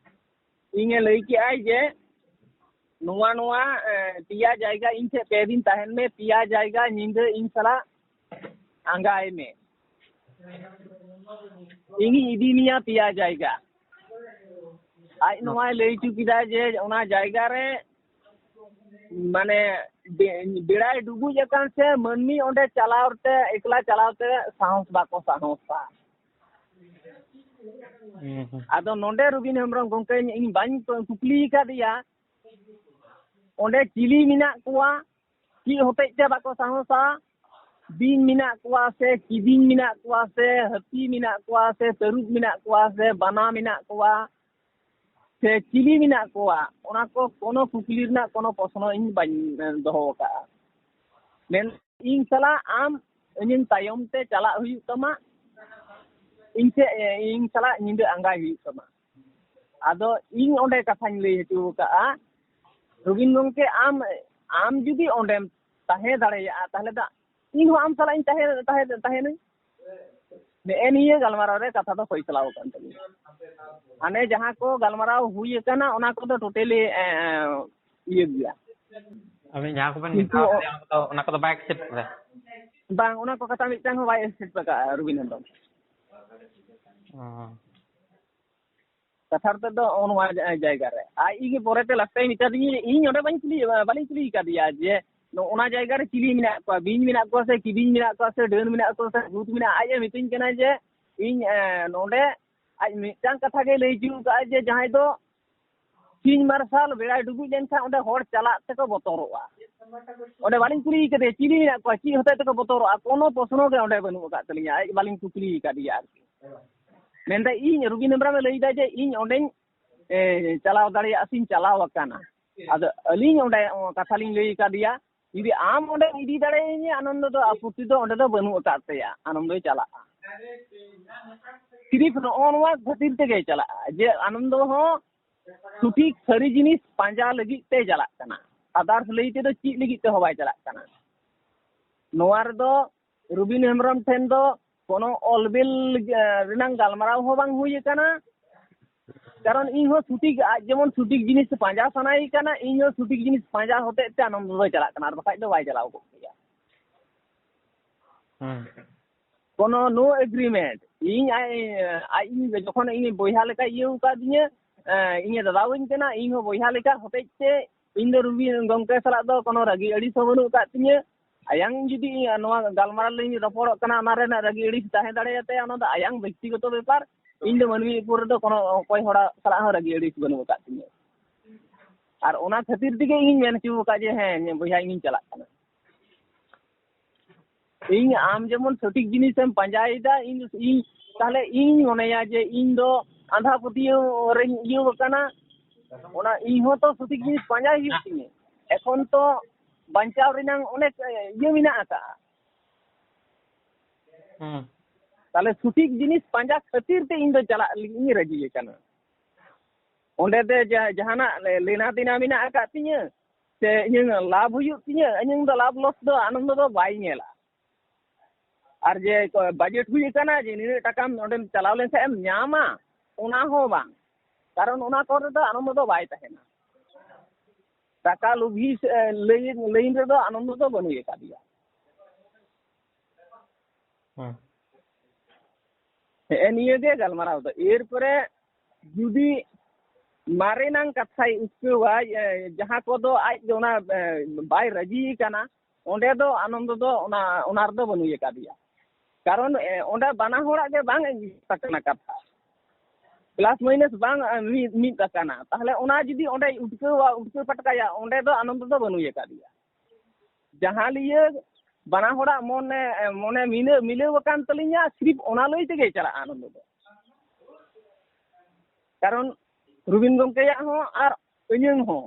ᱤᱧᱮ ᱞᱟᱹᱭ ᱠᱮᱜᱼᱟᱭ ᱡᱮ ᱱᱚᱣᱟ, ᱱᱚᱣᱟ, ᱮ, ᱯᱮᱭᱟ ᱡᱟᱭᱜᱟ ᱤᱧ ᱴᱷᱮᱡ ᱯᱮ ᱫᱤᱱ ᱛᱟᱦᱮᱱ ᱢᱮ, ᱯᱮᱭᱟ ᱡᱟᱭᱜᱟ ᱧᱤᱫᱟᱹ ᱤᱧ ᱥᱟᱞᱟᱜ ᱟᱸᱜᱟᱭ ᱢᱮ, ᱤᱧᱤᱧ ᱤᱫᱤ ᱢᱮᱭᱟ ᱯᱮᱭᱟ ᱡᱟᱭᱜᱟ᱾ ᱟᱡ ᱱᱚᱣᱟᱭ ᱞᱟᱹᱭ ᱦᱚᱪᱚ ᱠᱮᱫᱟ ᱡᱮ ᱚᱱᱟ ᱡᱟᱭᱜᱟ ᱨᱮ ᱢᱟᱱᱮ ᱵᱮ-, ᱵᱮᱲᱟᱭ ᱰᱩᱵᱩᱡ ᱟᱠᱟᱱ ᱥᱮ ᱢᱟᱹᱱᱢᱤ ᱚᱸᱰᱮ ᱪᱟᱞᱟᱣ ᱛᱮ, ᱮᱠᱞᱟ ᱪᱟᱞᱟᱣ ᱛᱮ ᱥᱟᱦᱚᱥ ᱵᱟᱠᱚ ᱥᱟᱦᱚᱥᱟ᱾ ᱦᱩᱸ, ᱦᱩᱸ᱾ ᱟᱫᱚ ᱱᱚᱰᱮ ᱨᱚᱵᱤᱱ ᱦᱮᱢᱵᱨᱚᱢ ᱜᱚᱢᱠᱮ, ᱤᱧ ᱵᱟᱹᱧ ᱠᱩᱠᱞᱤ ᱟᱠᱟᱫᱮᱭᱟ, ᱚᱸᱰᱮ ᱪᱤᱞᱤ ᱢᱮᱱᱟᱜ ᱠᱚᱣᱟ, ᱪᱮᱫ ᱦᱚᱛᱮᱡ ᱛᱮ ᱵᱟᱠᱚ ᱥᱟᱦᱚᱥᱟ? ᱵᱤᱧ ᱢᱮᱱᱟᱜ ᱠᱚᱣᱟ ᱥᱮ ᱠᱤᱫᱤᱧ ᱢᱮᱱᱟᱜ ᱠᱚᱣᱟ ᱥᱮ ᱦᱟᱹᱛᱤ ᱢᱮᱱᱟᱜ ᱠᱚᱣᱟ ᱥᱮ ᱛᱟᱹᱨᱩᱵ ᱢᱮᱱᱟᱜ ᱠᱚᱣᱟ ᱥᱮ ᱵᱟᱱᱟ ᱢᱮᱱᱟᱜ ᱠᱚᱣᱟ ᱥᱮ ᱪᱤᱞᱤ ᱢᱮᱱᱟᱜ ᱠᱚᱣᱟ, ᱚᱱᱟ ᱠᱚ ᱠᱳᱱᱳ ᱠᱩᱠᱞᱤ ᱨᱮᱱᱟᱜ ᱠᱳᱱᱳ ᱯᱨᱚᱥᱱᱚ ᱤᱧ ᱵᱟᱹᱧ, ᱮ, ᱫᱚᱦᱚ ᱟᱠᱟᱫᱼᱟ᱾ ᱢᱮᱱ ᱤᱧ ᱥᱟᱞᱟᱜ ᱟᱢ ᱤᱧᱟᱹᱝ ᱛᱟᱭᱚᱢ ᱛᱮ ᱪᱟᱞᱟᱜ ᱦᱩᱭᱩᱜ ᱛᱟᱢᱟ, ᱤᱧ ᱴᱷᱮᱡ, ᱮ, ᱤᱧ ᱥᱟᱞᱟᱜ ᱧᱤᱫᱟᱹ ᱟᱸᱜᱟᱭ ᱦᱩᱭᱩᱜ ᱛᱟᱢᱟ᱾ ᱟᱫᱚ ᱤᱧ ᱚᱸᱰᱮ ᱠᱟᱛᱷᱟᱧ ᱞᱟᱹᱭ ᱦᱚᱪᱚ ᱟᱠᱟᱫᱼᱟ, ᱨᱚᱵᱤᱱ ᱜᱚᱢᱠᱮ, ᱟᱢ, ᱟᱢ ᱡᱩᱫᱤ ᱚᱸᱰᱮᱢ ᱛᱟᱦᱮᱸ ᱫᱟᱲᱮᱭᱟᱜᱼᱟ, ᱛᱟᱦᱞᱮ ᱫᱚ ᱤᱧ ᱦᱚᱸ ᱟᱢ ᱥᱟᱞᱟᱜ ᱤᱧ ᱛᱟᱦᱮᱸ ᱛᱟᱦᱮᱸ ᱛᱟᱦᱮᱱᱟᱹᱧ᱾ ᱱᱮᱜᱼᱮ ᱱᱤᱭᱟᱹ ᱜᱟᱞᱢᱟᱨᱟᱣ ᱨᱮ ᱠᱟᱛᱷᱟ ᱫᱚ ᱯᱷᱚᱭᱥᱟᱞᱟ ᱟᱠᱟᱱ ᱛᱟᱹᱞᱤᱧᱟ᱾ ᱦᱟᱱᱮ ᱡᱟᱦᱟᱸ ᱠᱚ ᱜᱟᱞᱢᱟᱨᱟᱣ ᱦᱩᱭ ᱟᱠᱟᱱᱟ, ᱚᱱᱟ ᱠᱚᱫᱚ ᱴᱳᱴᱟᱞᱤ ᱤᱭᱟᱹ ᱜᱮᱭᱟ᱾ ᱟᱵᱤᱱ ᱡᱟᱦᱟᱸ ᱠᱚᱵᱮᱱ ᱠᱤᱱᱛᱩ ᱢᱮᱛᱟᱣ ᱫᱮᱭᱟ, ᱚᱱᱟ ᱠᱚᱫᱚ, ᱚᱱᱟ ᱠᱚᱫᱚ ᱵᱟᱭ ᱮᱠᱥᱮᱯᱴ ᱠᱟᱫᱟ᱾ ᱵᱟᱝ, ᱚᱱᱟ ᱠᱚ ᱠᱟᱛᱷᱟ ᱢᱤᱫᱴᱟᱝ ᱦᱚᱸ ᱵᱟᱭ ᱮᱠᱥᱮᱯᱴ ᱟᱠᱟᱫᱼᱟ ᱨᱚᱵᱤᱱ ᱦᱮᱢᱵᱨᱚᱢ᱾ ᱚ᱾ ᱠᱟᱛᱷᱟ ᱨᱮᱫᱚ ᱱᱚᱜᱼᱚ ᱱᱚᱣᱟ ᱡᱟ- ᱡᱟᱭᱜᱟ ᱨᱮ ᱟᱡ ᱜᱮ ᱯᱚᱨᱮᱛᱮ ᱞᱟᱥᱴ ᱴᱟᱭᱤᱢ ᱢᱮᱛᱟ ᱫᱤᱧᱟ ᱡᱮ ᱤᱧ ᱚᱸᱰᱮ ᱵᱟᱹᱧ ᱠᱩᱞᱤ, ᱵᱟᱹᱞᱤᱧ ᱠᱩᱞᱤ ᱟᱠᱟᱫᱮᱭᱟ ᱡᱮ ᱱᱚᱜᱼᱚ ᱱᱟ ᱡᱟᱭᱜᱟ ᱨᱮ ᱪᱤᱞᱤ ᱢᱮᱱᱟᱜ ᱠᱚᱣᱟ, ᱵᱤᱧ ᱢᱮᱱᱟᱜ ᱠᱚᱣᱟ ᱥᱮ ᱠᱤᱫᱤᱧ ᱢᱮᱱᱟᱜ ᱠᱚᱣᱟ ᱥᱮ ᱰᱟᱹᱱ ᱢᱮᱱᱟᱜ ᱠᱚᱣᱟ ᱥᱮ ᱵᱷᱩᱛ ᱢᱮᱱᱟᱜᱼᱟ᱾ ᱟᱡ ᱮ ᱢᱤᱛᱟᱹᱧ ᱠᱟᱱᱟ ᱡᱮ ᱤᱧ, ᱮ, ᱱᱚᱰᱮ ᱟᱡ ᱢᱤᱫᱴᱟᱝ ᱠᱟᱛᱷᱟ ᱜᱮ ᱞᱟᱹᱭ ᱦᱚᱪᱚ ᱟᱠᱟᱫᱼᱟ ᱡᱮ ᱡᱟᱦᱟᱸᱭ ᱫᱚ ᱥᱤᱧ ᱢᱟᱨᱥᱟᱞ ᱵᱮᱲᱟᱭ ᱰᱩᱵᱩᱡ ᱞᱮᱱᱠᱷᱟᱱ ᱚᱸᱰᱮ ᱦᱚᱲ ᱪᱟᱞᱟᱜ ᱛᱮᱠᱚ ᱵᱚᱛᱚᱨᱚᱜᱼᱟ᱾ ᱚᱸᱰᱮ ᱵᱟᱹᱞᱤᱧ ᱠᱩᱞᱤ ᱠᱟᱫᱮᱭᱟ ᱪᱤᱞᱤ ᱢᱮᱱᱟᱜ ᱠᱚᱣᱟ, ᱪᱮᱫ ᱦᱚᱛᱮᱡ ᱛᱮᱠᱚ ᱵᱚᱛᱚᱨᱚᱜᱼᱟ, ᱠᱳᱱᱳ ᱯᱨᱚᱥᱱᱚ ᱜᱮ ᱚᱸᱰᱮ ᱵᱟᱹᱱᱩᱜ ᱟᱠᱟᱫ ᱛᱟᱹᱞᱤᱧᱟ, ᱟᱡ ᱵᱟᱹᱞᱤᱧ ᱠᱩᱠᱞᱤ ᱟᱠᱟᱫᱮᱭᱟ ᱟᱨᱠᱤ᱾ ᱢᱮᱱᱫᱟ ᱤᱧ ᱨᱚᱵᱤᱱ ᱦᱮᱢᱵᱨᱚᱢᱮ ᱞᱟᱹᱭᱫᱟ ᱡᱮ ᱤᱧ ᱚᱸᱰᱮᱧ, ᱮ, ᱪᱟᱞᱟᱣ ᱫᱟᱲᱮᱭᱟᱜᱼᱟ ᱥᱮᱧ ᱪᱟᱞᱟᱣ ᱟᱠᱟᱱᱟ᱾ ᱟᱫᱚ ᱟᱹᱞᱤᱧ ᱚᱸᱰᱮ ᱠᱟᱛᱷᱟ ᱞᱤᱧ ᱞᱟᱹᱭ ᱟᱠᱟᱫᱮᱭᱟ, ᱡᱩᱫᱤ ᱟᱢ ᱚᱸᱰᱮᱢ ᱤᱫᱤ ᱫᱟᱲᱮᱭᱟᱹᱧᱟ ᱟᱱᱚᱱᱫᱚ ᱫᱚ ᱟᱯᱚᱛᱛᱤ ᱫᱚ ᱚᱸᱰᱮ ᱫᱚ ᱵᱟᱹᱱᱩᱜ ᱟᱠᱟᱫ ᱛᱟᱭᱟ, ᱟᱱᱚᱱᱫᱚᱭ ᱪᱟᱞᱟᱜᱼᱟ᱾ ᱥᱤᱨᱤᱯ ᱱᱚᱜᱼᱚ ᱱᱚᱣᱟ ᱠᱷᱟᱹᱛᱤᱨ ᱛᱮᱜᱮᱭ ᱪᱟᱞᱟᱜᱼᱟ ᱡᱮ ᱟᱱᱚᱱᱫᱚ ᱦᱚᱸ ᱥᱚᱴᱷᱤᱠ ᱥᱟᱹᱨᱤ ᱡᱤᱱᱤᱥ ᱯᱟᱸᱡᱟ ᱞᱟᱹᱜᱤᱫ ᱛᱮᱭ ᱪᱟᱞᱟᱜ ᱠᱟᱱᱟ, ᱟᱫᱟᱨᱥ ᱞᱟᱹᱭ ᱛᱮᱫᱚ ᱪᱮᱫ ᱞᱟᱹᱜᱤᱫ ᱛᱮᱦᱚᱸ ᱵᱟᱭ ᱪᱟᱞᱟᱜ ᱠᱟᱱᱟ᱾ ᱱᱚᱣᱟ ᱨᱮᱫᱚ ᱨᱚᱵᱤᱱ ᱦᱮᱢᱵᱨᱚᱢ ᱴᱷᱮᱱ ᱫᱚ ᱠᱳᱱᱳ ᱚᱞᱵᱤᱞ, ᱮ, ᱨᱮᱱᱟᱝ ᱜᱟᱞᱢᱟᱨᱟᱣ ᱦᱚᱸ ᱵᱟᱝ ᱦᱩᱭ ᱟᱠᱟᱱᱟ᱾ ᱠᱟᱨᱚᱱ ᱤᱧ ᱦᱚᱸ ᱥᱚᱴᱷᱤᱠ, ᱟᱡ ᱡᱮᱢᱚᱱ ᱥᱚᱴᱷᱤᱠ ᱡᱤᱱᱤᱥ ᱯᱟᱸᱡᱟ ᱥᱟᱱᱟᱭᱮ ᱠᱟᱱᱟ, ᱤᱧ ᱦᱚᱸ ᱥᱚᱴᱷᱤᱠ ᱡᱤᱱᱤᱥ ᱯᱟᱸᱡᱟ ᱦᱚᱛᱮᱡ ᱛᱮ ᱟᱱᱚᱱᱫᱚ ᱫᱚᱭ ᱪᱟᱞᱟᱜ ᱠᱟᱱᱟ, ᱟᱨ ᱵᱟᱠᱷᱟᱡ ᱫᱚ ᱵᱟᱭ ᱪᱟᱞᱟᱣ ᱠᱚᱜ ᱜᱮᱭᱟ᱾ ᱦᱩᱸ᱾ ᱠᱳᱱᱳ no agreement᱾ ᱤᱧ ᱟᱡ, ᱟᱡ ᱤᱧ ᱡᱚᱠᱷᱚᱱ ᱤᱧ ᱵᱚᱭᱦᱟ ᱞᱮᱠᱟᱭ ᱤᱭᱟᱹ ᱟᱠᱟᱫᱤᱧᱟᱹ, ᱮ, ᱤᱧᱮ ᱫᱟᱫᱟᱣᱟᱹᱧ ᱠᱟᱱᱟ, ᱤᱧ ᱦᱚᱸ ᱵᱚᱭᱦᱟ ᱞᱮᱠᱟ ᱦᱚᱛᱮᱡ ᱛᱮ ᱤᱧ ᱫᱚ ᱨᱚᱵᱤ ᱜᱚᱢᱠᱮ ᱥᱟᱞᱟᱜ ᱫᱚ ᱠᱳᱱᱳ ᱨᱟᱹᱜᱤ ᱟᱹᱲᱤᱥ ᱦᱚᱸ ᱵᱟᱹᱱᱩᱜ ᱟᱠᱟᱫ ᱛᱤᱧᱟᱹ᱾ ᱟᱭᱟᱝ ᱡᱩᱫᱤ ᱱᱚᱣᱟ ᱜᱟᱞᱢᱟᱨᱟᱣ ᱞᱤᱧ ᱨᱚᱯᱚᱲᱚᱜ ᱠᱟᱱᱟ, ᱚᱱᱟ ᱨᱮᱱᱟᱜ ᱨᱟᱹᱜᱤ ᱟᱹᱲᱤᱥ ᱛᱟᱦᱮᱸ ᱫᱟᱲᱮᱭᱟᱛᱟᱭᱟ, ᱚᱱᱟ ᱫᱚ ᱟᱭᱟᱝ ᱵᱮᱠᱛᱤᱜᱚᱛᱚ ᱵᱮᱯᱟᱨ᱾ ᱤᱧ ᱫᱚ ᱢᱟᱹᱱᱢᱤ ᱩᱯᱚᱨ ᱨᱮᱫᱚ ᱠᱳᱱᱳ ᱚᱠᱚᱭ ᱦᱚᱲᱟᱜ ᱥᱟᱞᱟᱜ ᱦᱚᱸ ᱨᱟᱹᱜᱤ ᱟᱹᱲᱤᱥ ᱵᱟᱹᱱᱩᱜ ᱟᱠᱟᱫ ᱛᱤᱧᱟᱹ᱾ ᱟᱨ ᱚᱱᱟ ᱠᱷᱟᱹᱛᱤᱨ ᱛᱮᱜᱮ ᱤᱧ ᱢᱮᱱ ᱦᱚᱪᱚ ᱟᱠᱟᱫ ᱡᱮ ᱦᱮᱸ, ᱵᱚᱭᱦᱟ, ᱤᱧᱤᱧ ᱪᱟᱞᱟᱜ ᱠᱟᱱᱟ᱾ ᱤᱧ ᱟᱢ ᱡᱮᱢᱚᱱ ᱥᱚᱴᱷᱤᱠ ᱡᱤᱱᱤᱥᱮᱢ ᱯᱟᱸᱡᱟᱭᱮᱫᱟ, ᱤᱧ, ᱤᱧ ᱛᱟᱦᱞᱮ ᱤᱧ ᱢᱚᱱᱮᱭᱟ ᱡᱮ ᱤᱧ ᱫᱚ ᱟᱸᱫᱷᱟ ᱯᱟᱹᱛᱭᱟᱹᱣ ᱨᱮᱧ ᱤᱭᱟᱹᱣ ᱟᱠᱟᱱᱟ᱾ ᱚᱱᱟ ᱤᱧ ᱦᱚᱸ ᱛᱚ ᱥᱚᱴᱷᱤᱠ ᱡᱤᱱᱤᱥ ᱯᱟᱸᱡᱟᱭ ᱦᱩᱭᱩᱜ ᱛᱤᱧᱟᱹ᱾ ᱮᱠᱷᱚᱱ ᱛᱚ ᱵᱟᱧᱪᱟᱣ ᱨᱮᱱᱟᱝ ᱚᱱᱮᱠ ᱤᱭᱟᱹ ᱢᱮᱱᱟᱜ ᱟᱠᱟᱫᱼᱟ᱾ ᱦᱩᱸ᱾ ᱛᱟᱦᱞᱮ ᱥᱚᱴᱷᱤᱠ ᱡᱤᱱᱤᱥ ᱯᱟᱸᱡᱟ ᱠᱷᱟᱹᱛᱤᱨ ᱛᱮ ᱤᱧ ᱫᱚ ᱪᱟᱞᱟᱜ ᱞᱟᱹᱜᱤᱫ ᱤᱧ ᱨᱟᱹᱡᱤ ᱟᱠᱟᱱᱟ᱾ ᱚᱸᱰᱮ ᱫᱚ ᱡᱟ-, ᱡᱟᱦᱟᱱᱟᱜ ᱞᱮ-, ᱞᱮᱱᱟ ᱫᱮᱱᱟ ᱢᱮᱱᱟᱜ ᱟᱠᱟᱫ ᱛᱤᱧᱟᱹ ᱥᱮ ᱤᱧᱟᱹᱝ ᱞᱟᱵᱷ ᱦᱩᱭᱩᱜ ᱛᱤᱧᱟᱹ, ᱤᱧᱟᱹᱝ ᱫᱚ ᱞᱟᱵᱷ ᱞᱚᱥ ᱫᱚ ᱟᱱᱚᱱᱫᱚ ᱫᱚ ᱵᱟᱭ ᱧᱮᱞᱟ᱾ ᱟᱨ ᱡᱮ ᱵᱟᱡᱮᱴ ᱦᱩᱭ ᱟᱠᱟᱱᱟ ᱡᱮ ᱱᱤᱱᱟᱹᱜ ᱴᱟᱠᱟᱢ ᱚᱸᱰᱮᱢ ᱪᱟᱞᱟᱣ ᱞᱮᱱᱠᱷᱟᱱ ᱮᱢ ᱧᱟᱢᱟ, ᱚᱱᱟ ᱦᱚᱸ ᱵᱟᱝ᱾ ᱠᱟᱨᱚᱱ ᱚᱱᱟ ᱠᱚᱨᱮ ᱫᱚ ᱟᱱᱚᱱᱫᱚ ᱫᱚ ᱵᱟᱭ ᱛᱟᱦᱮᱱᱟ᱾ ᱴᱟᱠᱟ ᱞᱩᱵᱷᱤ ᱥᱮ, ᱞᱟᱹᱭᱤᱱ, ᱞᱟᱹᱭᱤᱱ ᱨᱮᱫᱚ ᱟᱱᱚᱱᱫᱚ ᱫᱚ ᱵᱟᱹᱱᱩᱭ ᱟᱠᱟᱫᱮᱭᱟ᱾ ᱦᱮᱸ᱾ ᱦᱮᱸ, ᱱᱤᱭᱟᱹ ᱜᱮ ᱜᱟᱞᱢᱟᱨᱟᱣ ᱫᱚ᱾ ᱮᱨᱯᱚᱨᱮ ᱡᱩᱫᱤ ᱢᱟᱨᱮᱱᱟᱝ ᱠᱟᱛᱷᱟᱭ ᱩᱥᱠᱟᱹᱣᱟ, ᱮ, ᱡᱟᱦᱟᱸ ᱠᱚᱫᱚ ᱟᱡ ᱫᱚ ᱚᱱᱟ, ᱮ, ᱵᱟᱭ ᱨᱟᱹᱡᱤ ᱠᱟᱱᱟ, ᱚᱸᱰᱮ ᱫᱚ ᱟᱱᱚᱱᱫᱚ ᱫᱚ ᱚᱱᱟ, ᱚᱱᱟ ᱨᱮᱫᱚ ᱵᱟᱹᱱᱩᱭ ᱟᱠᱟᱫᱮᱭᱟ᱾ ᱠᱟᱨᱚᱱ, ᱮ, ᱚᱸᱰᱮ ᱵᱟᱱᱟ ᱦᱚᱲᱟᱜ ᱜᱮ ᱵᱟᱝ ᱮᱜᱨᱤ ᱟᱠᱟᱱᱟ ᱠᱟᱛᱷᱟ, ᱯᱞᱟᱥ ᱢᱟᱭᱱᱟᱥ ᱵᱟᱝ, ᱮ, ᱢᱤᱫ, ᱢᱤᱫ ᱟᱠᱟᱱᱟ᱾ ᱛᱟᱦᱞᱮ ᱚᱱᱟ ᱡᱩᱫᱤ ᱚᱸᱰᱮ ᱩᱴᱠᱟᱹᱣᱟ, ᱩᱴᱠᱟᱹᱣ ᱯᱟᱴᱠᱟᱭᱟ, ᱚᱸᱰᱮ ᱫᱚ ᱟᱱᱚᱱᱫᱚ ᱫᱚ ᱵᱟᱹᱱᱩᱭ ᱟᱠᱟᱫᱮᱭᱟ᱾ ᱡᱟᱦᱟᱸ ᱞᱤᱭᱟᱹ ᱵᱟᱱᱟ ᱦᱚᱲᱟᱜ ᱢᱚᱱᱮ, ᱢᱚᱱᱮ ᱢᱤᱞᱟᱹ, ᱢᱤᱞᱟᱹᱣ ᱟᱠᱟᱱ ᱛᱟᱹᱞᱤᱧᱟ, ᱥᱤᱨᱤᱯ ᱚᱱᱟ ᱞᱟᱹᱭ ᱛᱮᱜᱮ ᱪᱟᱞᱟᱜᱼᱟ ᱟᱱᱚᱱᱫᱚ ᱫᱚ᱾ ᱠᱟᱨᱚᱱ ᱨᱚᱵᱤᱱ ᱜᱚᱢᱠᱮᱭᱟᱜ ᱦᱚᱸ ᱟᱨ ᱤᱧᱟᱹᱝ ᱦᱚᱸ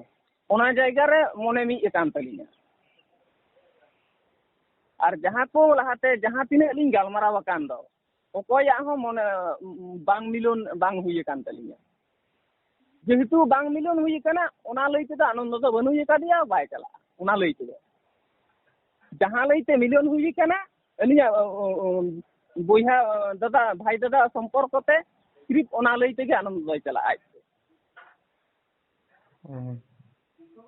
ᱚᱱᱟ ᱡᱟᱭᱜᱟ ᱨᱮ ᱢᱚᱱᱮ ᱢᱤᱫ ᱟᱠᱟᱱ ᱛᱟᱹᱞᱤᱧᱟ᱾ ᱟᱨ ᱡᱟᱦᱟᱸ ᱠᱚ ᱞᱟᱦᱟᱛᱮ ᱡᱟᱦᱟᱸ ᱛᱤᱱᱟᱹᱜ ᱞᱤᱧ ᱜᱟᱞᱢᱟᱨᱟᱣ ᱟᱠᱟᱱ ᱫᱚ, ᱚᱠᱚᱭᱟᱜ ᱦᱚᱸ ᱢᱚᱱᱮ ᱵᱟᱝ ᱢᱤᱞᱚᱱ ᱵᱟᱝ ᱦᱩᱭ ᱟᱠᱟᱱ ᱛᱟᱹᱞᱤᱧᱟ᱾ ᱡᱮᱦᱮᱛᱩ ᱵᱟᱝ ᱢᱤᱞᱚᱱ ᱦᱩᱭ ᱟᱠᱟᱱᱟ, ᱚᱱᱟ ᱞᱟᱹᱭ ᱛᱮᱫᱚ ᱟᱱᱚᱱᱫᱚ ᱫᱚ ᱵᱟᱹᱱᱩᱭ ᱟᱠᱟᱫᱮᱭᱟ, ᱵᱟᱭ ᱪᱟᱞᱟᱜᱼᱟ ᱚᱱᱟ ᱞᱟᱹᱭ ᱛᱮᱫᱚ᱾ ᱡᱟᱦᱟᱸ ᱞᱟᱹᱭ ᱛᱮ ᱢᱤᱞᱚᱱ ᱦᱩᱭ ᱟᱠᱟᱱᱟ, ᱟᱹᱞᱤᱧᱟᱜ, ᱚ, ᱚ, ᱚ, ᱵᱚᱭᱦᱟ, ᱚ, ᱫᱟᱫᱟ, ᱵᱷᱟᱭ ᱫᱟᱫᱟ ᱥᱚᱢᱯᱚᱨᱠᱚ ᱛᱮ ᱥᱤᱨᱤᱯ ᱚᱱᱟ ᱞᱟᱹᱭ ᱛᱮᱜᱮ ᱟᱱᱚᱱᱫᱚ ᱫᱚᱭ ᱪᱟᱞᱟᱜᱼᱟ ᱟᱡ ᱛᱮ᱾ ᱦᱮᱸ᱾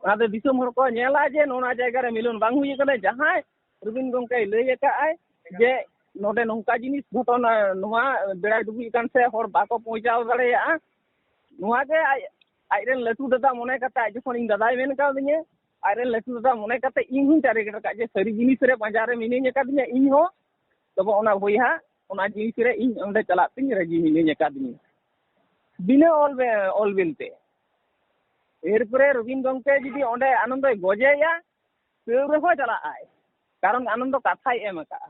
ᱚᱱᱟ ᱫᱚ ᱫᱤᱥᱚᱢ ᱦᱚᱲ ᱠᱚ ᱧᱮᱞᱟ ᱡᱮ ᱱᱚᱣᱟ ᱡᱟᱭᱜᱟ ᱨᱮ ᱢᱤᱞᱚᱱ ᱵᱟᱝ ᱦᱩᱭ ᱟᱠᱟᱱᱟ᱾ ᱡᱟᱦᱟᱸᱭ ᱨᱚᱵᱤᱱ ᱜᱚᱢᱠᱮᱭ ᱞᱟᱹᱭ ᱟᱠᱟᱫᱼᱟᱭ ᱡᱮ ᱱᱚᱰᱮ ᱱᱚᱝᱠᱟ ᱡᱤᱱᱤᱥ ᱜᱷᱚᱴᱚᱱᱟ, ᱱᱚᱣᱟ ᱵᱮᱲᱟᱭ ᱰᱩᱵᱩᱡ ᱟᱠᱟᱱ ᱥᱮ ᱦᱚᱲ ᱵᱟᱠᱚ ᱯᱳᱸᱣᱪᱷᱟᱣ ᱫᱟᱲᱮᱭᱟᱜᱼᱟ, ᱱᱚᱣᱟ ᱜᱮ ᱟᱡ, ᱟᱡ ᱨᱮᱱ ᱞᱟᱹᱴᱩ ᱫᱟᱫᱟ ᱢᱚᱱᱮ ᱠᱟᱛᱮ, ᱟᱡ ᱡᱚᱠᱷᱚᱱ ᱤᱧ ᱫᱟᱫᱟᱭ ᱢᱮᱱ ᱠᱟᱣᱫᱤᱧᱟ, ᱟᱡ ᱨᱮᱱ ᱞᱟᱹᱴᱩ ᱫᱟᱫᱟ ᱢᱚᱱᱮ ᱠᱟᱛᱮ ᱤᱧ ᱦᱚᱸᱧ target ᱟᱠᱟᱫ ᱡᱮ ᱥᱟᱹᱨᱤ ᱡᱤᱱᱤᱥ ᱨᱮ ᱯᱟᱸᱡᱟ ᱨᱮ ᱢᱤᱱᱟᱹᱧ ᱟᱠᱟᱫᱤᱧᱟ ᱤᱧ ᱦᱚᱸ, ᱛᱚᱵᱮ ᱚᱱᱟ ᱵᱚᱭᱦᱟ ᱚᱱᱟ ᱡᱤᱱᱤᱥ ᱨᱮ ᱤᱧ ᱚᱸᱰᱮ ᱪᱟᱞᱟᱜ ᱛᱤᱧ ᱨᱟᱹᱡᱤ ᱢᱤᱱᱟᱹᱧ ᱟᱠᱟᱫᱤᱧᱟ, ᱵᱤᱱᱟᱹ ᱚᱞ ᱵᱮ-, ᱚᱞ ᱵᱤᱞ ᱛᱮ᱾ ᱮᱨᱯᱚᱨᱮ ᱨᱚᱵᱤᱱ ᱜᱚᱢᱠᱮ ᱡᱩᱫᱤ ᱚᱸᱰᱮ ᱟᱱᱚᱱᱫᱚᱭ ᱜᱚᱡᱮᱭᱟ, ᱛᱟᱹᱣ ᱨᱮᱦᱚᱸ ᱪᱟᱞᱟᱜ ᱟᱭ, ᱠᱟᱨᱚᱱ ᱟᱱᱚᱱᱫᱚ ᱠᱟᱛᱷᱟᱭ ᱮᱢ ᱟᱠᱟᱫᱼᱟ᱾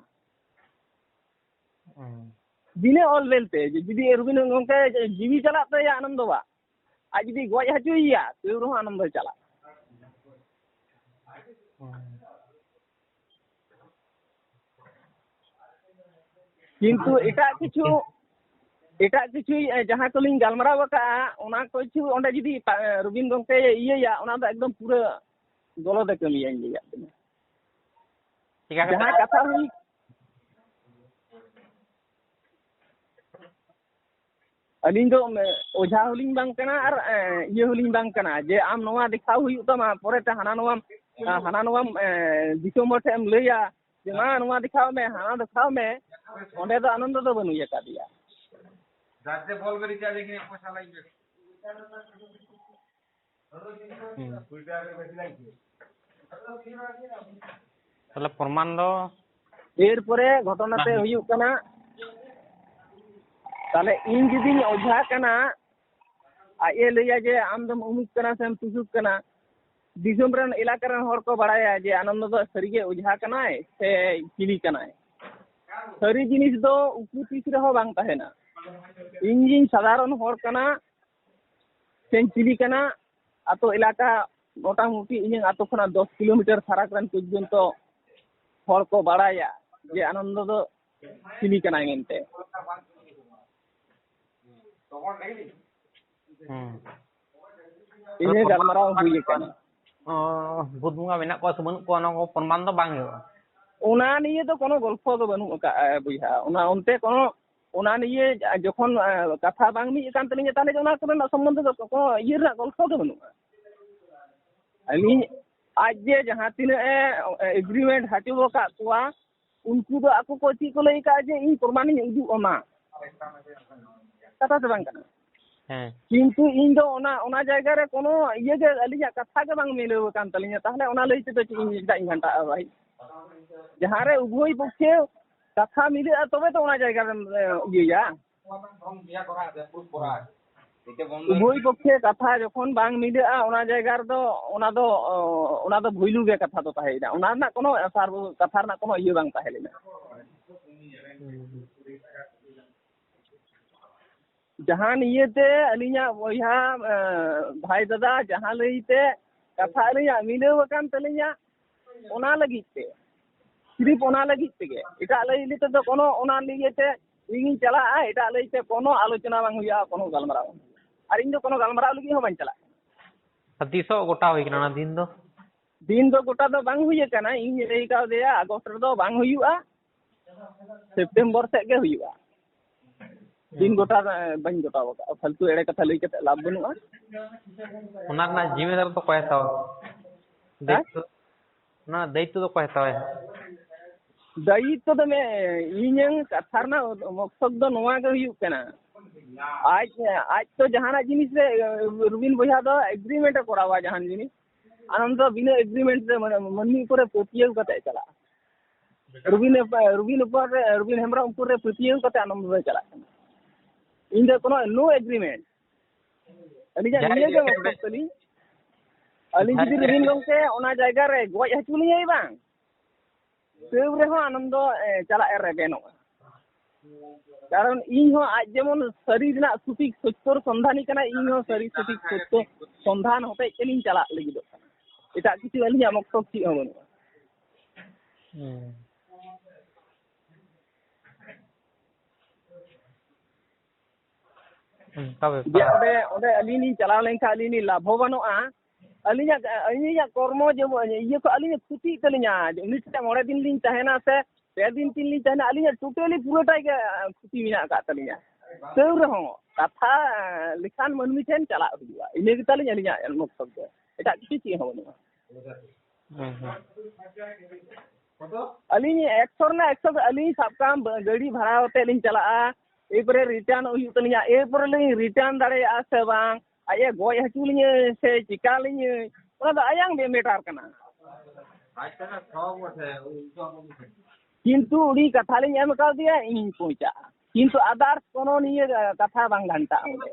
ᱦᱮᱸ᱾ ᱵᱤᱱᱟᱹ ᱚᱞ ᱵᱮᱞ ᱛᱮ ᱡᱩᱫᱤ ᱨᱚᱵᱤᱱ ᱜᱚᱢᱠᱮ ᱡᱤᱣᱤ ᱪᱟᱞᱟᱜ ᱛᱟᱭᱟ ᱟᱱᱚᱱᱫᱚᱣᱟᱜ, ᱟᱡ ᱡᱩᱫᱤ ᱜᱚᱡ ᱦᱚᱪᱚᱭᱮᱭᱟ, ᱛᱟᱹᱣ ᱨᱮᱦᱚᱸ ᱟᱱᱚᱱᱫᱚᱭ ᱪᱟᱞᱟᱜᱼᱟ᱾ ᱦᱮᱸ᱾ ᱠᱤᱱᱛᱩ ᱮᱴᱟᱜ ᱠᱤᱪᱷᱩ, ᱮᱴᱟᱜ ᱠᱤᱪᱷᱩ, ᱮ, ᱡᱟᱦᱟᱸ ᱠᱚᱞᱤᱧ ᱜᱟᱞᱢᱟᱨᱟᱣ ᱟᱠᱟᱫᱼᱟ, ᱚᱱᱟ ᱠᱚ ᱠᱤᱪᱷᱩ ᱚᱸᱰᱮ ᱡᱩᱫᱤ ᱯᱟ-, ᱨᱚᱵᱤᱱ ᱜᱚᱢᱠᱮ ᱤᱭᱟᱹᱭᱟ, ᱚᱱᱟ ᱫᱚ ᱮᱠᱫᱚᱢ ᱯᱩᱨᱟᱹ ᱜᱚᱞᱚᱛ ᱮ ᱠᱟᱹᱢᱤᱭᱟᱧ ᱞᱟᱹᱭᱟᱫ ᱵᱤᱱᱟ᱾ ᱪᱤᱠᱟ ᱠᱟᱛᱮ? ᱡᱟᱦᱟᱸ ᱠᱟᱛᱷᱟ ᱦᱩᱭ, ᱟᱹᱞᱤᱧ ᱫᱚ ᱚᱡᱷᱟ ᱦᱚᱸᱞᱤᱧ ᱵᱟᱝ ᱠᱟᱱᱟ ᱟᱨ ᱤᱭᱟᱹ ᱦᱚᱸᱞᱤᱧ ᱵᱟᱝ ᱠᱟᱱᱟ ᱡᱮ ᱟᱢ ᱱᱚᱣᱟ ᱫᱮᱠᱷᱟᱣ ᱦᱩᱭᱩᱜ ᱛᱟᱢᱟ, ᱯᱚᱨᱮᱛᱮ ᱦᱟᱱᱟ ᱱᱚᱣᱟᱢ ᱦᱟᱱᱟ ᱱᱚᱣᱟᱢ ᱫᱤᱥᱚᱢ ᱦᱚᱲ ᱴᱷᱮᱱ ᱮᱢ ᱞᱟᱹᱭᱟ ᱡᱮ ᱢᱟ ᱱᱚᱣᱟ ᱫᱮᱠᱷᱟᱣ ᱢᱮ, ᱦᱟᱱᱟ ᱫᱮᱠᱷᱟᱣ ᱢᱮ᱾ ᱚᱸᱰᱮ ᱫᱚ ᱟᱱᱚᱱᱫᱚ ᱫᱚ ᱵᱟᱹᱱᱩᱭ ᱟᱠᱟᱫᱮᱭᱟ᱾ ᱛᱟᱦᱞᱮ ᱯᱨᱚᱢᱟᱱ ᱫᱚ ᱮᱨᱯᱚᱨᱮ ᱜᱷᱚᱴᱚᱱᱟ ᱛᱮ ᱦᱩᱭᱩᱜ ᱠᱟᱱᱟ, ᱛᱟᱦᱞᱮ ᱤᱧ ᱡᱩᱫᱤᱧ ᱚᱡᱷᱟ ᱠᱟᱱᱟ, ᱟᱡ ᱮ ᱞᱟᱹᱭᱟ ᱡᱮ ᱟᱢ ᱫᱚᱢ ᱩᱢᱩᱠ ᱠᱟᱱᱟ ᱥᱮᱢ ᱛᱩᱥᱩᱠ ᱠᱟᱱᱟ, ᱫᱤᱥᱚᱢ ᱨᱮᱱ ᱮᱞᱟᱠᱟ ᱨᱮᱱ ᱦᱚᱲ ᱠᱚ ᱵᱟᱲᱟᱭᱟ ᱡᱮ ᱟᱱᱚᱱᱫᱚ ᱫᱚ ᱥᱟᱹᱨᱤᱜᱮ ᱚᱡᱷᱟ ᱠᱟᱱᱟᱭ ᱥᱮ ᱪᱤᱞᱤ ᱠᱟᱱᱟᱭ᱾ ᱥᱟᱹᱨᱤ ᱡᱤᱱᱤᱥ ᱫᱚ ᱩᱠᱩ ᱛᱤᱥ ᱨᱮᱦᱚᱸ ᱵᱟᱝ ᱛᱟᱦᱮᱱᱟ᱾ ᱤᱧ ᱜᱤᱧ ᱥᱟᱫᱷᱟᱨᱚᱱ ᱦᱚᱲ ᱠᱟᱱᱟ ᱥᱮᱧ ᱪᱤᱞᱤ ᱠᱟᱱᱟ, ᱟᱛᱳ ᱮᱞᱟᱠᱟ ᱢᱚᱴᱟᱢᱩᱴᱤ ᱤᱧᱟᱹᱜ ᱟᱛᱳ ᱠᱷᱚᱱᱟᱜ ᱫᱚᱥ ᱠᱤᱞᱳᱢᱤᱴᱟᱨ ᱯᱷᱟᱨᱟᱠ ᱨᱮᱱ ᱯᱚᱨᱡᱚᱱᱛᱚ ᱦᱚᱲ ᱠᱚ ᱵᱟᱲᱟᱭᱟ ᱡᱮ ᱟᱱᱚᱱᱫᱚ ᱫᱚ ᱪᱤᱞᱤ ᱠᱟᱱᱟᱭ ᱢᱮᱱᱛᱮ᱾ ᱦᱩᱸ᱾ ᱤᱱᱟᱹ ᱜᱟᱞᱢᱟᱨᱟᱣ ᱦᱩᱭ ᱟᱠᱟᱱᱟ᱾ ᱚ, ᱵᱷᱩᱛ ᱵᱚᱸᱜᱟ ᱢᱮᱱᱟᱜ ᱠᱚᱣᱟ ᱥᱮ ᱵᱟᱹᱱᱩᱜ ᱠᱚᱣᱟ, ᱚᱱᱟ ᱠᱚ ᱯᱨᱚᱢᱟᱱ ᱫᱚ ᱵᱟᱝ ᱦᱩᱭᱩᱜᱼᱟ᱾ ᱚᱱᱟ ᱱᱤᱭᱮ ᱫᱚ ᱠᱳᱱᱳ ᱜᱚᱞᱯᱷᱚ ᱫᱚ ᱵᱟᱹᱱᱩᱜ ᱟᱠᱟᱫᱼᱟ ᱵᱚᱭᱦᱟ᱾ ᱚᱱᱟ ᱚᱱᱛᱮ ᱠᱳᱱᱳ, ᱚᱱᱟ ᱱᱤᱭᱮ ᱡᱚᱠᱷᱚᱱ ᱟᱸ, ᱠᱟᱛᱷᱟ ᱵᱟᱝ ᱢᱤᱫ ᱟᱠᱟᱱ ᱛᱟᱹᱞᱤᱧᱟ, ᱛᱟᱦᱚᱞᱮ ᱚᱱᱟ ᱠᱚᱨᱮᱱᱟᱜ ᱥᱚᱢᱵᱚᱱᱫᱷᱮ ᱫᱚ ᱠᱳᱱᱳ ᱤᱭᱟᱹ ᱨᱮᱱᱟᱜ ᱜᱚᱞᱯᱷᱚ ᱜᱮ ᱵᱟᱹᱱᱩᱜᱼᱟ᱾ ᱟᱹᱞᱤᱧ ᱟᱡ ᱡᱮ ᱡᱟᱦᱟᱸ ᱛᱤᱱᱟᱹᱜ ᱮ ᱮᱜᱽᱨᱤᱢᱮᱱᱴ ᱦᱚᱪᱚ ᱟᱠᱟᱫ ᱠᱚᱣᱟ, ᱩᱱᱠᱩ ᱫᱚ ᱟᱠᱚ ᱠᱚ ᱪᱮᱫ ᱠᱚ ᱞᱟᱹᱭ ᱟᱠᱟᱫᱼᱟ ᱡᱮ ᱤᱧ ᱯᱨᱚᱢᱟᱱᱤᱧ ᱩᱫᱩᱜ ᱟᱢᱟ, ᱠᱟᱛᱷᱟ ᱥᱮ ᱵᱟᱝ ᱠᱟᱱᱟ? ᱦᱮᱸ᱾ ᱠᱤᱱᱛᱩ ᱤᱧ ᱫᱚ ᱚᱱᱟ, ᱚᱱᱟ ᱡᱟᱭᱜᱟ ᱨᱮ ᱠᱳᱱᱳ ᱤᱭᱟᱹ ᱜᱮ, ᱟᱹᱞᱤᱧᱟᱜ ᱠᱟᱛᱷᱟ ᱜᱮ ᱵᱟᱝ ᱢᱤᱞᱟᱹᱣ ᱟᱠᱟᱱ ᱛᱟᱹᱞᱤᱧᱟ, ᱛᱟᱦᱚᱞᱮ ᱚᱱᱟ ᱞᱟᱹᱭ ᱛᱮᱫᱚ ᱪᱮᱫ ᱤᱧ, ᱪᱮᱫᱟᱜ ᱤᱧ ᱜᱷᱟᱱᱴᱟᱜᱼᱟ ᱵᱷᱟᱭ? ᱡᱟᱦᱟᱸ ᱨᱮ ᱩᱵᱷᱚᱭ ᱯᱚᱠᱠᱷᱮ ᱠᱟᱛᱷᱟ ᱢᱤᱞᱟᱹᱜᱼᱟ, ᱛᱚᱵᱮ ᱛᱚ ᱚᱱᱟ ᱡᱟᱭᱜᱟ ᱨᱮᱢ ᱮ, ᱤᱭᱟᱹᱭᱟ᱾ ᱩᱵᱷᱚᱭ ᱯᱚᱠᱠᱷᱮ ᱠᱟᱛᱷᱟ ᱡᱚᱠᱷᱚᱱ ᱵᱟᱝ ᱢᱤᱞᱟᱹᱜᱼᱟ, ᱚᱱᱟ ᱡᱟᱭᱜᱟ ᱨᱮᱫᱚ ᱚᱱᱟ ᱫᱚ, ᱚ, ᱚᱱᱟ ᱫᱚ ᱵᱷᱩᱭᱞᱩ ᱜᱮ ᱠᱟᱛᱷᱟ ᱫᱚ ᱛᱟᱦᱮᱸᱭᱮᱱᱟ᱾ ᱚᱱᱟ ᱨᱮᱱᱟᱜ ᱠᱳᱱᱳ ᱥᱟᱨ, ᱠᱟᱛᱷᱟ ᱨᱮᱱᱟᱜ ᱠᱳᱱᱳ ᱤᱭᱟᱹ ᱵᱟᱝ ᱛᱟᱦᱮᱸ ᱞᱮᱱᱟ᱾ ᱡᱟᱦᱟᱸ ᱱᱤᱭᱟᱹᱛᱮ ᱟᱹᱞᱤᱧᱟᱜ ᱵᱚᱭᱦᱟ, ᱮ, ᱵᱷᱟᱭ ᱫᱟᱫᱟ, ᱡᱟᱦᱟᱸ ᱞᱟᱹᱭᱛᱮ ᱠᱟᱛᱷᱟ ᱟᱹᱞᱤᱧᱟᱜ ᱢᱤᱞᱟᱹᱣ ᱟᱠᱟᱱ ᱛᱟᱹᱞᱤᱧᱟ, ᱚᱱᱟ ᱞᱟᱹᱜᱤᱫ ᱛᱮ, ᱥᱤᱨᱤᱯ ᱚᱱᱟ ᱞᱟᱹᱜᱤᱫ ᱛᱮᱜᱮ, ᱮᱴᱟᱜ ᱞᱟᱹᱭ ᱛᱮᱫᱚ ᱠᱳᱱᱳ, ᱚᱱᱟ ᱞᱟᱹᱭ ᱛᱮ ᱤᱧᱤᱧ ᱪᱟᱞᱟᱜᱼᱟ, ᱮᱴᱟᱜ ᱞᱟᱹᱭ ᱛᱮ ᱠᱳᱱᱳ ᱟᱞᱳᱪᱚᱱᱟ ᱵᱟᱝ ᱦᱩᱭᱩᱜᱼᱟ, ᱠᱳᱱᱳ ᱜᱟᱞᱢᱟᱨᱟᱣ, ᱟᱨ ᱤᱧ ᱫᱚ ᱠᱳᱱᱳ ᱜᱟᱞᱢᱟᱨᱟᱣ ᱞᱟᱹᱜᱤᱫ ᱦᱚᱸ ᱵᱟᱹᱧ ᱪᱟᱞᱟᱜ ᱠᱟᱱᱟ᱾ ᱟᱨ ᱛᱤᱥᱚᱜ ᱜᱚᱴᱟ ᱦᱩᱭ ᱠᱟᱱᱟ ᱚᱱᱟ ᱫᱤᱱ ᱫᱚ? ᱫᱤᱱ ᱫᱚ ᱜᱚᱴᱟ ᱫᱚ ᱵᱟᱝ ᱦᱩᱭ ᱟᱠᱟᱱᱟ, ᱤᱧ ᱞᱟᱹᱭ ᱠᱟᱣᱫᱮᱭᱟ ᱟᱜᱚᱥᱴ ᱨᱮᱫᱚ ᱵᱟᱝ ᱦᱩᱭᱩᱜᱼᱟ, ᱥᱮᱯᱴᱮᱢᱵᱚᱨ ᱥᱮᱫ ᱜᱮ ᱦᱩᱭᱩᱜᱼᱟ᱾ ᱫᱤᱱ ᱜᱚᱴᱟ ᱵᱟᱹᱧ ᱜᱚᱴᱟᱣ ᱟᱠᱟᱫᱼᱟ, ᱯᱷᱟᱞᱛᱩ ᱮᱲᱮ ᱠᱟᱛᱷᱟ ᱞᱟᱹᱭ ᱠᱟᱛᱮ ᱞᱟᱵᱷ ᱵᱟᱹᱱᱩᱜᱼᱟ᱾ ᱚᱱᱟ ᱨᱮᱱᱟᱜ ᱡᱤᱢᱢᱮᱫᱟᱨ ᱫᱚ ᱚᱠᱚᱭ ᱦᱟᱛᱟᱣᱟ? ᱦᱮᱸ? ᱫᱟᱭᱤᱛᱛᱚ, ᱚᱱᱟ ᱫᱟᱭᱤᱛᱛᱚ ᱫᱚ ᱚᱠᱚᱭ ᱦᱟᱛᱟᱣᱟᱭ? ᱫᱟᱭᱤᱛᱛᱚ ᱫᱚ ᱢᱮ-, ᱤᱧᱟᱹᱝ ᱠᱟᱛᱷᱟ ᱨᱮᱱᱟᱜ ᱢᱚᱠᱥᱚᱫ ᱫᱚ ᱱᱚᱣᱟ ᱜᱮ ᱦᱩᱭᱩᱜ ᱠᱟᱱᱟ, ᱟᱡ, ᱟᱡ ᱛᱚ ᱡᱟᱦᱟᱱᱟᱜ ᱡᱤᱱᱤᱥ ᱨᱮ, ᱨᱩᱵᱤᱱ ᱵᱚᱭᱦᱟ ᱫᱚ ᱮᱜᱽᱨᱤᱢᱮᱱᱴ ᱮ ᱠᱚᱨᱟᱣᱟ, ᱡᱟᱦᱟᱱ ᱡᱤᱱᱤᱥ ᱟᱱᱚᱱᱫᱚ ᱵᱤᱱᱟᱹ ᱮᱜᱽᱨᱤᱢᱮᱱᱴ ᱨᱮ, ᱢᱟᱱᱮ, ᱢᱟᱹᱱᱢᱤ ᱩᱯᱚᱨᱮ ᱯᱟᱹᱛᱭᱟᱹᱣ ᱠᱟᱛᱮ ᱪᱟᱞᱟᱜᱼᱟ᱾ ᱨᱩᱵᱤᱱ ᱩᱯ-, ᱨᱩᱵᱤᱱ ᱩᱯᱚᱨ ᱨᱮ, ᱨᱩᱵᱤᱱ ᱦᱮᱢᱵᱨᱚᱢ ᱩᱯᱚᱨ ᱨᱮ ᱯᱟᱹᱛᱭᱟᱹᱣ ᱠᱟᱛᱮ ᱟᱱᱚᱱᱫᱚ ᱫᱚᱭ ᱪᱟᱞᱟᱜ ᱠᱟᱱᱟ᱾ ᱤᱧ ᱫᱚ ᱠᱳᱱᱳ no agreement᱾ ᱟᱹᱞᱤᱧᱟᱜ ᱡᱟᱦᱟᱸᱭ ᱱᱤᱭᱟᱹ ᱜᱮ ᱡᱟᱦᱟᱸᱭ ᱢᱚᱠᱥᱚᱫ ᱛᱟᱹᱞᱤᱧ᱾ ᱟᱹᱞᱤᱧ ᱡᱟᱦᱟᱸᱭ ᱡᱩᱫᱤ ᱡᱟᱦᱟᱸᱭ ᱨᱩᱵᱤᱱ ᱜᱚᱢᱠᱮ ᱚᱱᱟ ᱡᱟᱭᱜᱟ ᱨᱮ ᱜᱚᱡ ᱦᱚᱪᱚ ᱞᱤᱧᱟᱹᱭ ᱵᱟᱝ, ᱛᱟᱹᱣ ᱨᱮᱦᱚᱸ ᱟᱱᱚᱱᱫᱚ, ᱮ, ᱪᱟᱞᱟᱜ ᱮ ᱨᱮᱵᱮᱱᱚᱜᱼᱟ᱾ ᱠᱟᱨᱚᱱ ᱤᱧ ᱦᱚᱸ ᱟᱡ ᱡᱮᱢᱚᱱ ᱥᱟᱹᱨᱤ ᱨᱮᱱᱟᱜ ᱥᱚᱴᱷᱤᱠ ᱥᱚᱛᱭᱚᱨ ᱥᱚᱱᱫᱷᱟᱱᱤ ᱠᱟᱱᱟᱭ, ᱤᱧ ᱦᱚᱸ ᱥᱟᱹᱨᱤ ᱥᱚᱴᱷᱤᱠ ᱥᱚᱛᱭᱚ ᱥᱚᱱᱫᱷᱟᱱ ᱦᱚᱛᱮᱡ ᱛᱮᱞᱤᱧ ᱪᱟᱞᱟᱜ ᱞᱟᱹᱜᱤᱫᱚᱜ ᱠᱟᱱᱟ᱾ ᱮᱴᱟᱜ ᱠᱤᱪᱷᱩ ᱟᱹᱞᱤᱧᱟᱜ ᱢᱚᱠᱛᱚᱵ ᱪᱮᱫ ᱦᱚᱸ ᱵᱟᱹᱱᱩᱜᱼᱟ᱾ ᱦᱩᱸ᱾ ᱚᱱᱠᱟ ᱡᱮ ᱵᱮᱯᱟᱨ᱾ ᱚᱸᱰᱮ, ᱚᱸᱰᱮ ᱟᱹᱞᱤᱧ ᱞᱤᱧ ᱪᱟᱞᱟᱣ ᱞᱮᱱᱠᱷᱟᱱ ᱟᱹᱞᱤᱧ ᱞᱤᱧ ᱞᱟᱵᱷᱚᱵᱟᱱᱚᱜᱼᱟ, ᱟᱹᱞᱤᱧᱟᱜ, ᱟᱹᱞᱤᱧᱟᱜ ᱠᱚᱨᱢᱚ ᱡᱮ ᱤᱭᱟᱹ ᱠᱚ ᱟᱹᱞᱤᱧ ᱠᱷᱚᱛᱤᱜ ᱛᱟᱹᱞᱤᱧᱟ, ᱡᱮ ᱩᱱᱤ ᱴᱷᱮᱱ ᱢᱚᱬᱮ ᱫᱤᱱ ᱞᱤᱧ ᱛᱟᱦᱮᱱᱟ ᱥᱮ ᱯᱮ ᱫᱤᱱ ᱛᱤᱱ ᱞᱤᱧ ᱛᱟᱦᱮᱱᱟ, ᱟᱹᱞᱤᱧᱟᱜ totally ᱯᱩᱨᱟᱹᱴᱟᱭ ᱜᱮ ᱠᱷᱚᱛᱤ ᱢᱮᱱᱟᱜ ᱟᱠᱟᱫ ᱛᱟᱹᱞᱤᱧᱟ᱾ ᱛᱟᱹᱣ ᱨᱮᱦᱚᱸ ᱠᱟᱛᱷᱟ ᱞᱮᱠᱷᱟᱱ ᱢᱟᱹᱱᱢᱤ ᱴᱷᱮᱱ ᱪᱟᱞᱟᱜ ᱦᱩᱭᱩᱜᱼᱟ, ᱤᱱᱟᱹ ᱜᱮᱛᱟᱞᱤᱧ ᱟᱹᱞᱤᱧᱟᱜ ᱢᱚᱠᱛᱚᱵ ᱫᱚ, ᱮᱴᱟᱜ ᱠᱤᱪᱷᱩ ᱪᱮᱫ ᱦᱚᱸ ᱵᱟᱹᱱᱩᱜᱼᱟ᱾ ᱦᱩᱸ, ᱦᱩᱸ᱾ ᱟᱹᱞᱤᱧ ᱮᱠᱥᱚ ᱨᱮᱱᱟᱜ ᱮᱠᱥᱚ ᱜᱮ, ᱟᱹᱞᱤᱧ ᱥᱟᱵ ᱠᱟᱜ ᱟᱢ ᱜᱟᱹᱰᱤ ᱵᱷᱟᱲᱟ ᱠᱟᱛᱮᱫ ᱞᱤᱧ ᱪᱟᱞᱟᱜᱼᱟ, ᱮᱨᱯᱚᱨᱮ return ᱦᱩᱭᱩᱜ ᱛᱟᱹᱞᱤᱧᱟ, ᱮᱨᱯᱚᱨᱮ ᱞᱤᱧ return ᱫᱟᱲᱮᱭᱟᱜᱼᱟ ᱥᱮ ᱵᱟᱝ, ᱟᱡ ᱮ ᱜᱚᱡ ᱦᱚᱪᱚ ᱞᱤᱧᱟᱹ ᱥᱮ ᱪᱤᱠᱟ ᱞᱤᱧᱟᱹ, ᱚᱱᱟ ᱫᱚ ᱟᱭᱟᱝ ᱵᱮ matter ᱠᱟᱱᱟ᱾ ᱠᱤᱱᱛᱩ ᱩᱱᱤ ᱠᱟᱛᱷᱟ ᱞᱤᱧ ᱮᱢ ᱠᱟᱣᱫᱮᱭᱟ, ᱤᱧᱤᱧ ᱯᱳᱣᱪᱷᱟᱜᱼᱟ, ᱠᱤᱱᱛᱩ others ᱠᱳᱱᱳ ᱱᱤᱭᱟᱹ ᱠᱟᱛᱷᱟ ᱵᱟᱝ ᱜᱷᱟᱱᱴᱟᱜᱼᱟ ᱚᱸᱰᱮ᱾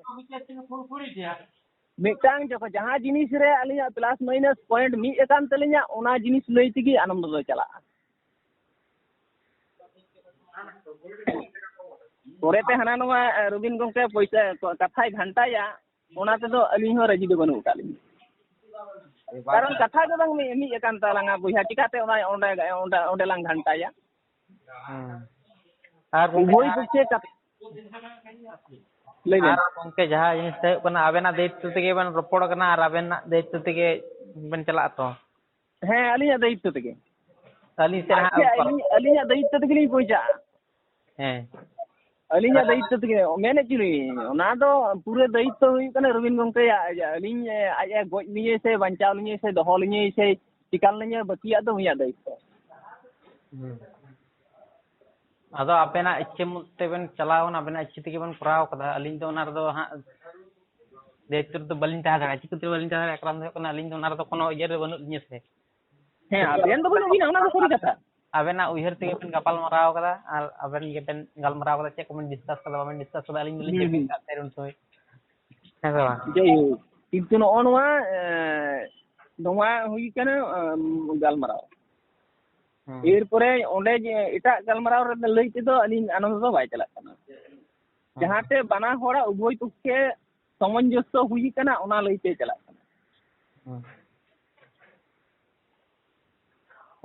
ᱢᱤᱫᱴᱟᱝ ᱡᱚᱠᱷᱚᱱ ᱡᱟᱦᱟᱸ ᱡᱤᱱᱤᱥ ᱨᱮ ᱟᱹᱞᱤᱧᱟᱜ plus minus point ᱢᱤᱫ ᱟᱠᱟᱱ ᱛᱟᱹᱞᱤᱧᱟ, ᱚᱱᱟ ᱡᱤᱱᱤᱥ ᱞᱟᱹᱭ ᱛᱮᱜᱮ ᱟᱱᱚᱱᱫᱚ ᱫᱚ ᱪᱟᱞᱟᱜᱼᱟ᱾ ᱯᱚᱨᱮᱛᱮ ᱦᱟᱱᱟ ᱱᱚᱣᱟ, ᱮ, ᱨᱚᱵᱤᱱ ᱜᱚᱢᱠᱮ ᱯᱚᱭᱥᱟ ᱠᱚ, ᱠᱟᱛᱷᱟᱭ ᱜᱷᱟᱱᱴᱟᱭᱟ, ᱚᱱᱟ ᱛᱮᱫᱚ ᱟᱹᱞᱤᱧ ᱦᱚᱸ ᱨᱟᱹᱡᱤ ᱫᱚ ᱵᱟᱹᱱᱩᱜ ᱟᱠᱟᱫ ᱞᱤᱧᱟ᱾ ᱠᱟᱨᱚᱱ ᱠᱟᱛᱷᱟ ᱜᱮ ᱵᱟᱝ ᱢᱤᱫ, ᱢᱤᱫ ᱟᱠᱟᱱ ᱛᱟᱞᱟᱝᱟ ᱵᱚᱭᱦᱟ, ᱪᱤᱠᱟᱹᱛᱮ ᱚᱱᱟ ᱚᱸᱰᱮ, ᱚᱸᱰᱮ, ᱚᱸᱰᱮ ᱞᱟᱝ ᱜᱷᱟᱱᱴᱟᱭᱟ? ᱦᱮᱸ᱾ ᱟᱨ ᱜᱚᱢᱠᱮ, ᱩᱵᱷᱚᱭ ᱯᱚᱠᱠᱷᱮ ᱠᱟᱛ-, ᱞᱟᱹᱭ ᱵᱮᱱ᱾ ᱟᱨ ᱜᱚᱢᱠᱮ, ᱡᱟᱦᱟᱸ ᱡᱤᱱᱤᱥ ᱦᱩᱭᱩᱜ ᱠᱟᱱᱟ, ᱟᱵᱮᱱᱟᱜ ᱫᱟᱭᱤᱛᱛᱚ ᱛᱮᱜᱮ ᱵᱮᱱ ᱨᱚᱯᱚᱲ ᱠᱟᱱᱟ ᱟᱨ ᱟᱵᱮᱱᱟᱜ ᱫᱟᱭᱤᱛᱛᱚ ᱛᱮᱜᱮ ᱵᱮᱱ ᱪᱟᱞᱟᱜᱼᱟ ᱛᱚ? ᱦᱮᱸ, ᱟᱹᱞᱤᱧᱟᱜ ᱫᱟᱭᱤᱛᱛᱚ ᱛᱮᱜᱮ᱾ ᱟᱹᱞᱤᱧ ᱥᱮᱫ ᱦᱟᱸᱜ ᱟᱪᱪᱷᱟ, ᱟᱹᱞᱤᱧ, ᱟᱹᱞᱤᱧᱟᱜ ᱫᱟᱭᱤᱛᱛᱚ ᱛᱮᱜᱮ ᱞᱤᱧ ᱯᱳᱣᱪᱷᱟᱜᱼᱟ᱾ ᱦᱮᱸ᱾ ᱟᱹᱞᱤᱧᱟᱜ ᱫᱟᱭᱤᱛᱛᱚ ᱛᱮᱜᱮ ᱢᱮᱱᱮᱫ ᱪᱚᱞᱤᱧ, ᱚᱱᱟ ᱫᱚ ᱯᱩᱨᱟᱹ ᱫᱟᱭᱤᱛᱛᱚ ᱦᱩᱭᱩᱜ ᱠᱟᱱᱟ ᱨᱚᱵᱤᱱ ᱜᱚᱢᱠᱮᱭᱟᱜ᱾ ᱟᱹᱞᱤᱧ, ᱟᱡ ᱮ ᱜᱚᱡ ᱞᱤᱧᱟᱹᱭ ᱥᱮ ᱵᱟᱧᱪᱟᱣ ᱞᱤᱧᱟᱹᱭ ᱥᱮ ᱫᱚᱦᱚ ᱞᱤᱧᱟᱹᱭ ᱥᱮ ᱪᱤᱠᱟᱹ ᱞᱤᱧᱟᱹᱭ, ᱵᱟᱹᱠᱤᱭᱟᱜ ᱫᱚ ᱩᱱᱤᱭᱟᱜ ᱫᱟᱭᱤᱛᱛᱚ᱾ ᱦᱩᱸ᱾ ᱟᱫᱚ ᱟᱵᱮᱱᱟᱜ ᱤᱪᱪᱷᱟᱹ ᱢᱚᱛ ᱛᱮᱵᱮᱱ ᱪᱟᱞᱟᱣ ᱮᱱᱟ, ᱟᱵᱮᱱᱟᱜ ᱤᱪᱪᱷᱟᱹ ᱛᱮᱜᱮ ᱵᱮᱱ ᱠᱚᱨᱟᱣ ᱠᱟᱫᱟ᱾ ᱟᱹᱞᱤᱧ ᱫᱚ ᱚᱱᱟ ᱨᱮᱫᱚ ᱦᱟᱸᱜ ᱫᱟᱭᱤᱛᱛᱚ ᱨᱮᱫᱚ ᱵᱟᱹᱞᱤᱧ ᱛᱟᱦᱮᱸ ᱫᱟᱲᱮᱭᱟᱜᱼᱟ᱾ ᱪᱤᱠᱟᱹᱛᱮ ᱵᱟᱹᱞᱤᱧ ᱛᱟᱦᱮᱸ ᱫᱟᱲᱮᱭᱟᱜᱼᱟ? ᱠᱟᱨᱚᱱ ᱫᱚ ᱦᱩᱭᱩᱜ ᱠᱟᱱᱟ, ᱟᱹᱞᱤᱧ ᱫᱚ ᱚᱱᱟ ᱨᱮᱫᱚ ᱠᱳᱱᱳ ᱤᱭᱟᱹ ᱨᱮ ᱵᱟᱹᱱᱩᱜ ᱞᱤᱧᱟ ᱥᱮ᱾ ᱦᱮᱸ, ᱟᱵᱮᱱ ᱫᱚ ᱵᱟᱹᱱᱩᱜ ᱵᱤᱱᱟ, ᱚᱱᱟ ᱫᱚ ᱥᱟᱹᱨᱤ ᱠᱟᱛᱷᱟ᱾ ᱟᱵᱮᱱᱟᱜ ᱩᱭᱦᱟᱹᱨ ᱛᱮᱜᱮ ᱵᱮᱱ ᱜᱟᱯᱟᱞ ᱢᱟᱨᱟᱣ ᱠᱟᱫᱟ ᱟᱨ ᱟᱵᱮᱱ ᱜᱮᱵᱮᱱ ᱜᱟᱞᱢᱟᱨᱟᱣ ᱠᱟᱫᱟ, ᱪᱮᱫ ᱠᱚᱵᱮᱱ ᱰᱤᱥᱠᱟᱥ ᱠᱟᱫᱟ, ᱵᱟᱵᱮᱱ ᱰᱤᱥᱠᱟᱥ ᱠᱟᱫᱟ, ᱟᱹᱞᱤᱧ ᱫᱚᱞᱤᱧ ᱦᱩᱸ, ᱪᱮᱫ ᱵᱮᱱ ᱦᱩᱸ᱾ ᱠᱟᱜ ᱛᱟᱦᱮᱸ ᱩᱱ ᱥᱚᱢᱚᱭ, ᱦᱮᱸ ᱥᱮ ᱵᱟᱝ? ᱡᱟᱭᱦᱳᱠ, ᱠᱤᱱᱛᱩ ᱱᱚᱜᱼᱚ ᱱᱚᱣᱟ, ᱮᱸ, ᱱᱚᱣᱟ ᱦᱩᱭ ᱠᱟᱱᱟ, ᱮᱸ, ᱜᱟᱞᱢᱟᱨᱟᱣ᱾ ᱦᱩᱸ᱾ ᱮᱨᱯᱚᱨᱮ ᱚᱸᱰᱮ ᱡᱮ ᱮᱴᱟᱜ ᱜᱟᱞᱢᱟᱨᱟᱣ ᱨᱮ ᱞᱟᱹᱭ ᱛᱮᱫᱚ ᱟᱹᱞᱤᱧ ᱟᱱᱚᱱᱫᱚ ᱫᱚ ᱵᱟᱭ ᱪᱟᱞᱟᱜ ᱠᱟᱱᱟ᱾ ᱦᱩᱸ᱾ ᱡᱟᱦᱟᱸᱛᱮ ᱵᱟᱱᱟ ᱦᱚᱲᱟᱜ ᱩᱵᱷᱚᱭ ᱯᱚᱠᱠᱷᱮ ᱥᱟᱢᱚᱧᱡᱚᱥᱥᱚ ᱦᱩᱭ ᱠᱟᱱᱟ, ᱚᱱᱟ ᱞᱟᱹᱭᱛᱮ ᱪᱟᱞᱟᱜ ᱠᱟᱱᱟ᱾ ᱦᱩᱸ᱾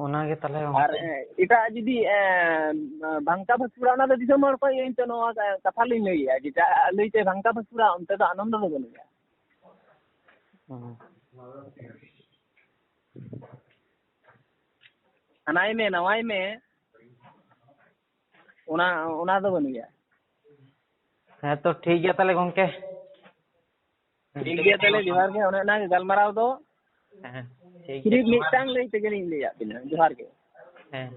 ᱚᱱᱟᱜᱮ ᱛᱟᱦᱞᱮ ᱟᱨ ᱜᱚᱝᱠᱮ᱾ ᱮ, ᱮᱴᱟᱜ ᱡᱩᱫᱤ, ᱮ, ᱵᱷᱟᱝᱠᱟ ᱵᱷᱟᱥᱩᱲᱟ, ᱚᱱᱟ ᱫᱚ ᱫᱤᱥᱚᱢ ᱦᱚᱲ ᱠᱚ ᱤᱭᱟᱹ ᱱᱚᱣᱟ ᱠᱟᱛᱷᱟ ᱞᱤᱧ ᱞᱟᱹᱭᱮᱜᱼᱟ, ᱡᱮᱴᱟ ᱞᱟᱹᱭᱛᱮ ᱵᱷᱟᱝᱠᱟ ᱵᱷᱟᱥᱩᱲᱟ, ᱚᱱᱛᱮ ᱫᱚ ᱟᱱᱚᱱᱫᱚ ᱫᱚ ᱵᱟᱹᱱᱩᱜᱼᱟ᱾ ᱦᱩᱸ᱾ ᱦᱟᱱᱟᱭ ᱢᱮ, ᱱᱟᱣᱟᱭ ᱢᱮ, ᱚᱱᱟ, ᱚᱱᱟ ᱫᱚ ᱵᱟᱹᱱᱩᱜᱼᱟ᱾ ᱦᱮᱸ, ᱛᱚ ᱴᱷᱤᱠ ᱜᱮᱭᱟ ᱛᱟᱦᱞᱮ ᱜᱚᱝᱠᱮ᱾ ᱴᱷᱤᱠ ᱜᱮᱭᱟ ᱛᱟᱦᱞᱮ, ᱡᱚᱦᱟᱨ ᱜᱮ᱾ ᱚᱱᱮ ᱚᱱᱟ ᱜᱮ ᱜᱟᱞᱢᱟᱨᱟᱣ ᱫᱚ᱾ ᱦᱮᱸ, ᱴᱷᱤᱠ ᱥᱤᱨᱤᱯ ᱜᱮᱭᱟ᱾ ᱢᱤᱫᱴᱟᱝ ᱞᱟᱹᱭ ᱛᱮᱜᱮ ᱞᱤᱧ ᱞᱟᱹᱭᱟᱫ ᱵᱤᱱᱟ᱾ ᱡᱚᱦᱟᱨ ᱜᱮ᱾ ᱦᱮᱸ᱾